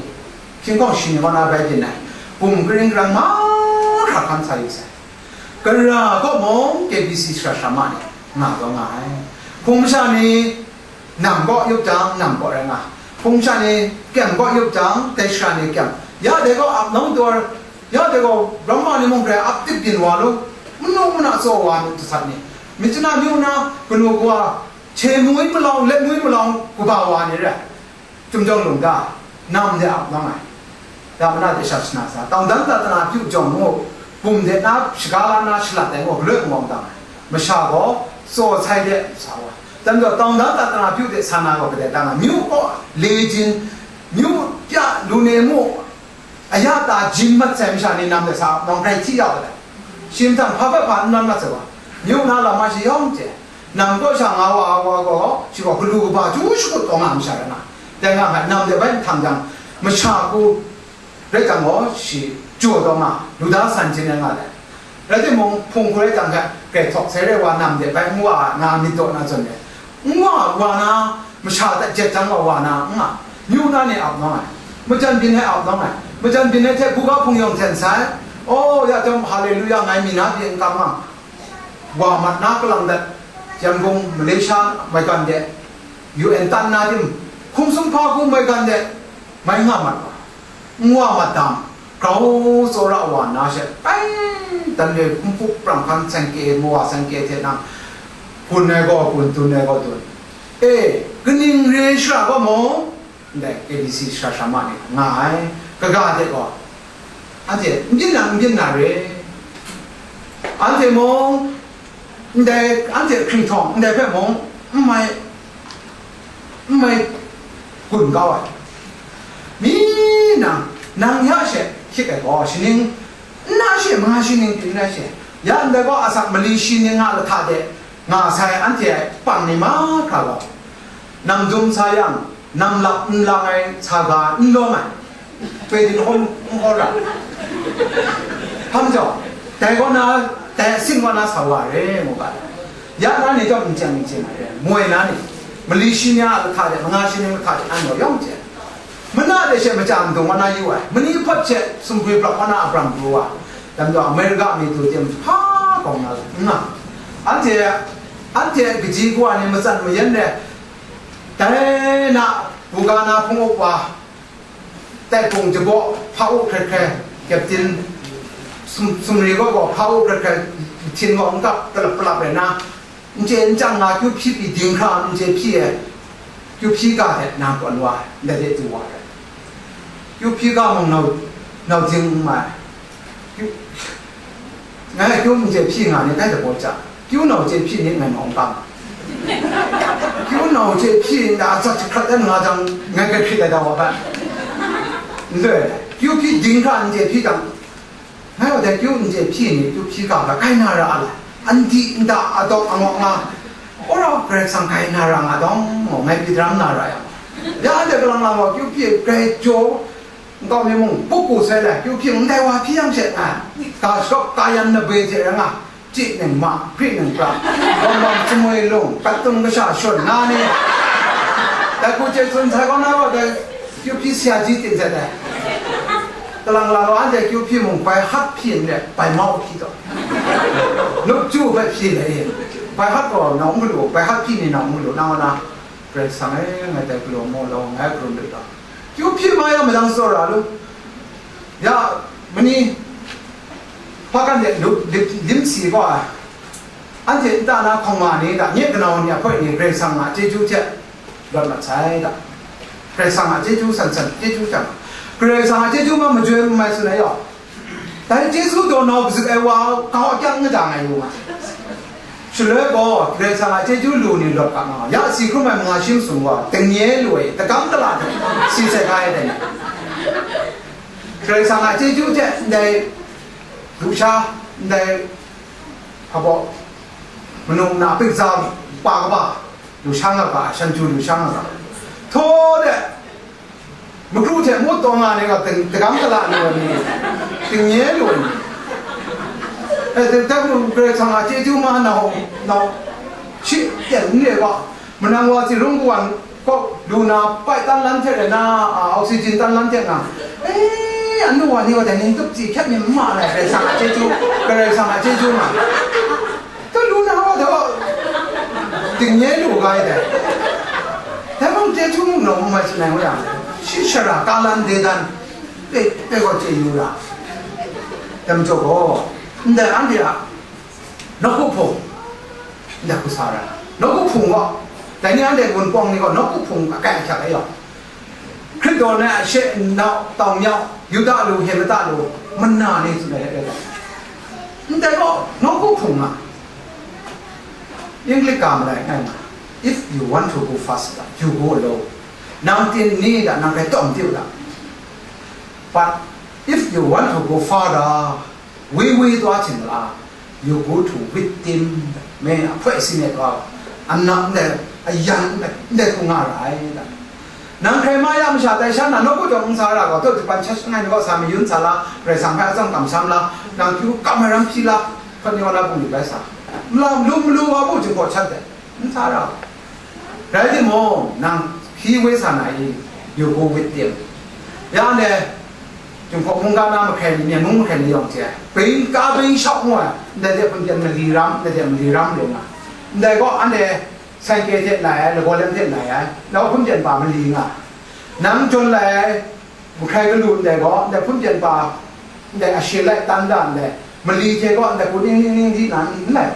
hkying hkawng shi ni kaw na bai byin ai, bum karing karang mahkra hkan sa yu sai. Kara kaw mung K B C sara sara ma ni nga taw nga ai. Hpung masha ni nam kaw yup jang, nam kaw rai nga. Hpung masha ni kyem kaw yup jang, dai sara ni kyem. Ya dai gaw ap nawng taw, ya dai gaw ramma ni mung hkrai ap tip byin wa lu, manu mana tsaw wa myit jasat ni, myit chana myu na kanu kawa, hte mui malawng, let mui malawng kaba wa ni rai. Chyum jawng lung da, nam de ap nawng ai. Da mana de sha shana sa, tawng dan da tana pyu jawng ngu, bum de na shaga la na shalat ai ngu, galoi ngu awng dang ai. Masha gaw, tsaw sai de sa wa. Dan gaw, tawng dan da tana pyu de sa na gaw, gade dang ai. Myu kaw, le jin, myu pya, lu ne mu, aya ta jin mat sai masha ni nam de sa, nawng grai hti ya wa dai. Shi mahtang hpa hpe hpa n nawn mat sai wa. Myu na lam ma shi yawng chye. Nam kaw sha nga wa ai wa gaw, shi gaw galu kaba chyu shakut taw nga masha rai na. Dai nga hpe nam de bai nhtang jang, masha hku rai jang gaw, shi jaw taw nga, lu da san jin ai nga dai. Rai timung, hpung hku rai jang hpe, grai htawk sai rai wa nam de bai n wa nga myit daw na zawn de, n wa, wa na, masha hta jet jang wa, wa na, n nga, myu na ni ap nawng ai, majan byin ai ap nawng ai, majan byin ai hte buga hpung yawng hten sai, aw, ya chyawm, Haleluya, ngai mi na pyi n kam nga, wa mat na kalang dat, Yangon, Malaysia, maigan de, U N tan na tim, hkum sumhpa hku maigan de, mai nga mat wa, n wa mat dam, grau tsawra wa nna she, pai, dan re hkumpuk prang hkan seng kye, mawa seng kye hte nang, gun ai gaw gun, dun ai gaw dun. E, kaning re shara gaw mung, ndai K B C sara sara ma ni nga ai, kaga hte gaw, anhte n byin na, n byin na re, anhte mung, ndai anhte hkringhtawng ndai hpe mung n mai, n mai gun kau ai. Mi nang, nang ya she hkyit ai gaw, shaning nna she, manga shi ning pyi nna she, ya ndai gaw asak mali shi ning a lahta de nga sai anhte a pang ni mahkra gaw, nam dum sa yang, nam lap n lang ai, sa ga n lawm ai, poi dinghkum n hkaw ra. Hpang jaw, dai kaw na, dai asin kaw na sa wa re, ngu ga. Ya na ni chyawm n chyeng n chye na re, moi na ni, mali shi ni a lahta de, manga shi ni lahta de, an gaw yawng chye. Mana de she maja ndung kaw na yu ai, mani hpawt she sumgwi brak kaw na abram pru wa, dam jaw Amerika mi tu tim hpa gawng na n nga. Anhte, anhte kaji kawa ni matsan mayan re, dai na, buga na hpung up wa, tai hpung jabaw hpa u hkrai hkrai, kyeptin sum-, sumri gaw gaw hpa u hkrai hkrai, htin gaw n kap, kalap palap rai na, n chye n chyang nga, kyu hpyi pyi ding hkra n chye hpyi ai, kyu hpyi ga hte nang kawn wa, ndai de du wa ai. Kyu hpyi ga mung nau, nau zing n mai. Kyu, ngai kyu n chye hpyi nga ni, dai dabaw chya. Kyu nau chye hpyi ni ngai nawng kang. Kyu nau chye hpyi nda atsat jahkrat dan nga jang, ngai grai hkrit ai da wa bai. N loi ai. Kyu hpyi ding hkra n chye hpyi jang, ngai wa dai kyu n chye hpyi ni, kyu hpyi ga hkra kai na ra a lai. An di nta a dawk a ngawk nga. Wora Karai Kasang kai na ra nga dawng, ngai pyi daram na ra yang. Ya anhte kalang lang wa kyu hpyi grai jaw, nkau mi mung, puku sai lai, kyu hpyi ndai wa hpyi yang she, a, ga shawk, ga yan na bai hte rai nga, Chyi ningma, hpri ningpra, bawng bawng sumwi lung, kat tung kasha shun, nga ni, dai hku chye tsun sai gaw na gaw, dai kyu hpyi sara ji tin sai dai. Kalang lang gaw, anhte kyu hpyi mung, bai hat hpyi n re, bai mau hpyi taw. Nup ju hpe hpyi le, bai hat gaw nau n galu, bai hat hpyi ni nau n galu, nang gaw na, Karai Kasang e, ngai dai galaw maw law, ngai hkarum lu taw. Kyu hpyi ma ya madang tsawra lu. Ya, mani, hpa kan de lu, lim, lim si gaw ai. Anhte nta na hkawng ma ni da, nye kanau ni ahkoi ni Karai Kasang a chyeju hte rawt mat sai da. Karai Kasang a chyeju san san, chyeju jang. Karai Kasang a chyeju ma majoi mai tsun ai yaw. Dai chyeju daw nau mazuk ai wa, kau akyang n da ngai yu nga. Shaloi gaw, Karai Kasang a chyeju lu ni rawt ga nga, ya si hkrum ai manga shi masum wa, tengnye lu ai, tagam kala hte, si sai ga ai dai ni. Karai Kasang a chyeju hte ndai, lusha, ndai, hpa baw, manu na pikza pa kaba, lusha nga ga, shan ju lusha nga ga. Htaw de, makru hte mut taw nga ni gaw, ting-, tagam kala ni gaw ni, tingnye lu ni. E, ting-, ting-, Karai Kasang a chyeju ma nau, nau, shi ten n re gaw, manang wa tsi rung kawan kaw lu na, pai tan lan hte rai na, a, oxygen tan lan hte nga, e, anu wa ni gaw dai ni tup tsi hkyep mi n ma ai, Karai Kasang a chyeju, Karai Kasang a chyeju ma. Talu na wa taw, tingnye lu ga ai dai. Dai mung chyeju mung naw mung mai tsun ai ngu yang, shi shara kalan de dan, pe, pe gaw chye yu ra. Dai majaw gaw, ndai anhte a nawku hpung, ndai hku sa ra. Nawku hpung gaw, dai ni anhte gunpawng ni gaw, nawku hpung akai ahkyak ai yaw. Hkrit daw na a she nau tau nyau, Yuda lu, Henmita lu, mana ni tsun ai rai gaw. Ndai gaw, nawku hpung nga. English ga malai ngai nga. If you want to go faster, you go alone. Nang tin ni da, nang rai tawm diu da. But if you want to go farther, woi woi taw chyen la, you go to victim, me ahpoi si ne taw, anak ndai, ayan ndai, ndai hku nga ra ai da. Nang hkrai ma ya masha tai sha na nawku jawng n sa ra gaw, taw japan sha shangai ni gaw sa mayun sa la, Karai Kasang hpe atsawm kamsham la, nang kyu kam ai ram hpyi la, hkawt ni wa na bungli bai sa. Malam lu malu wa bu jinggaw shat dai. N sa ra. Rai timung, nang hpyi woi sa na i, you go with them. Ya ne, Jinghpaw mungga na mahkrai ni, Myen mung mahkrai ni yawng hte, bai ka bai shau ngu ai, ndai de hpun jan mali ram, ndai de mali ram rai nga. Ndai gaw, anhte sanke hte lai ai, lagaw lem hte lai ai, nau hpun jan pa mali nga. Nang jawn lai ai, mahkrai galu ndai gaw, ndai hpun jan pa, ndai ashe lai tan da ndai, mali hte gaw, ndai hku ning ning ning di na n lai.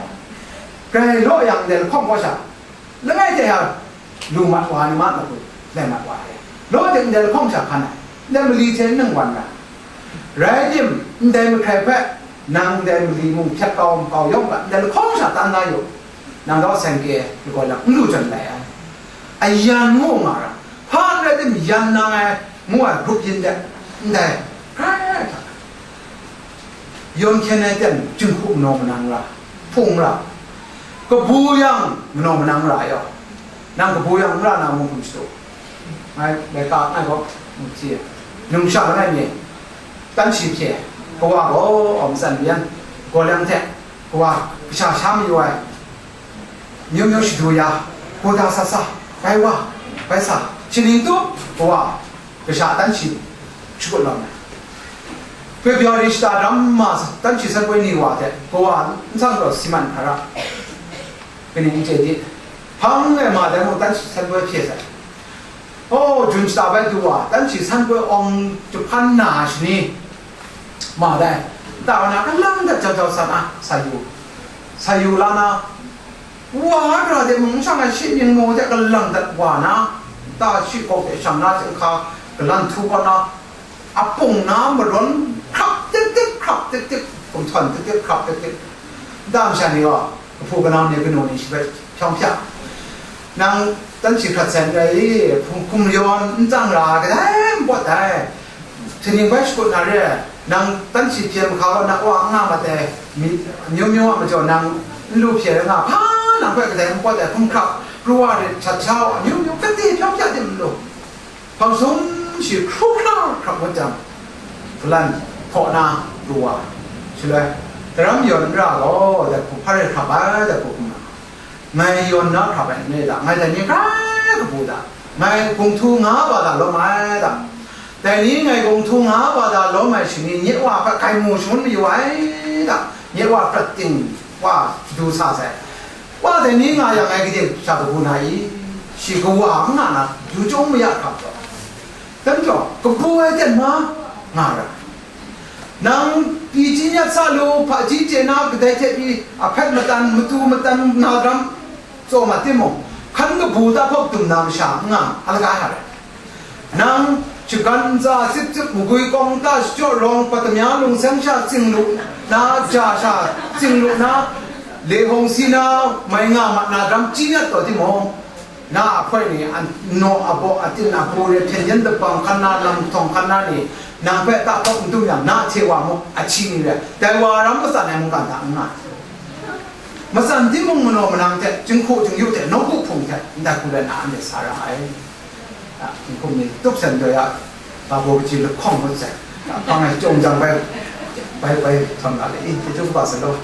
Grai law yang, ndai lahkawng gaw sha, langai hte ya lu mat wa ni ma, ngu, lai mat wa ai. Law de ndai lahkawng sha hkan ai, ndai mali hte n nang wan ra. Rai tim, ndai mahkrai hpe, nang ndai mali mung hpyak kau makau yawng ga, ndai lahkawng sha tan na yu, nang gaw seng ke lagaw lang n lu jan lai ai. Ayan ngu nga ra, hpa n rai tim, yan nang ai, ngu ai grup yin de, ndai, hkrai hkrai hta. Yawn hkyen ai ten, jinghku manaw manang ra, hpung ra, kabu yang manaw manang ra yaw, nang kabu yang n ra na mung hkum shadu. Ngai, laika ngai gaw, n chye. Numsha langai mi, tanshi hpye, kawa gaw, aw matsan yan, gaw lang hte, kawa, kasha sha mayu ai, myu myu shadu ya, kota sa sa, bai wa, bai sa, shining tu, kawa, kasha tanshi shakut lawm ai. February shata dram ma tanshi san poi ni wa hte, kawa n sang taw siman hkara, kaning n chye di, hpang e ma dai mung tanshi san poi hpye sai. Oh, Jun shata bai du wa, tanshi san poi awng jahpan na shani, ma dai, nta wa na kalang dat jau jau sa na, sa yu, sa yu la na, wa hkra de mung shang ai shi mying maw de kalang dat wa na, nta shi kawk de shang na, chyinghka galan htu wa na, a pung na marawn hkrap tik tik, hkrap tik tik, kumhtawn tik tik, hkrap tik tik, nta masha ni gaw, kahpu kanau ni, kanu ni shi hpe hpyawng hpya. Nang tanshi hkrat sai n rai i, hkum, hkum yawn n tsang ra, kadai n pawt ai. Htingning bai shakut na re, nang tanshi hpye mahka gaw na wa n nga mat ai, mi, amyu myu a majaw nang n lu hpye rai nga, hpa nang hpe kadai n pawt ai, hkum hkrap, pru wa rit, shat sha wa, amyu myu, kade hpyawng hpya tim n lu. Hpang sum shi hkru hkra hkrap ngut jang, galan hpaw na pru wa, shaloi, Daram yawn n ra gaw, dai hku hpa rai hkrap ai, dai hku hkrum na. Ngai yawn na hkrap ai n re da, ngai dai ni hkrai kabu da, ngai gung htu nga ba da lawm ai da. Dai ni ngai gung htu nga ba da lawm ai shani, nye wa hpe grai mu shangun mayu ai da, nye wa prat ting wa du sa sai. Wa dai ni nga yang ngai gade sha kabu na i? Shi kawa n nga na, du chyawm maya hkap taw. Dai majaw, kabu ai ten ma nga ra. Nang pyi chyingyat sa lu, hpaji chye na kadai hte pyi, ahpet matan, matu matan na ram tsaw mat timung, hkan kabu tahpawk dum na masha n nga, a laga hta rai. Nang shagan ntsa, sip sip magwi kawng nta, shachyaw rawng, patamya lungseng sha tsing lu na, ja sha tsing lu na, lehawng si na, mai nga mat na ram chyingyat taw timung, na ahkoi ni, a naw, a baw, a tin, a bu re, hpyen yen dabang hkan na, lam htawng hkan na ni, nang hpe tahpawk n dum yang, na hte wa muk, a hti ni re, dai wa ram matsan ai mungkan hta n nga. Matsan timung manaw manang hte, jinghku jingyu hte, nawku hpung hte, ndai hku rai na anhte sa ra ai. A, hkum ni tup sen doi a, ba baw kaji lahkawng ngut sai. A, hpang ai chyawm jang bai, bai, bai, htawn ga le, i, hte chyum kaba sa law.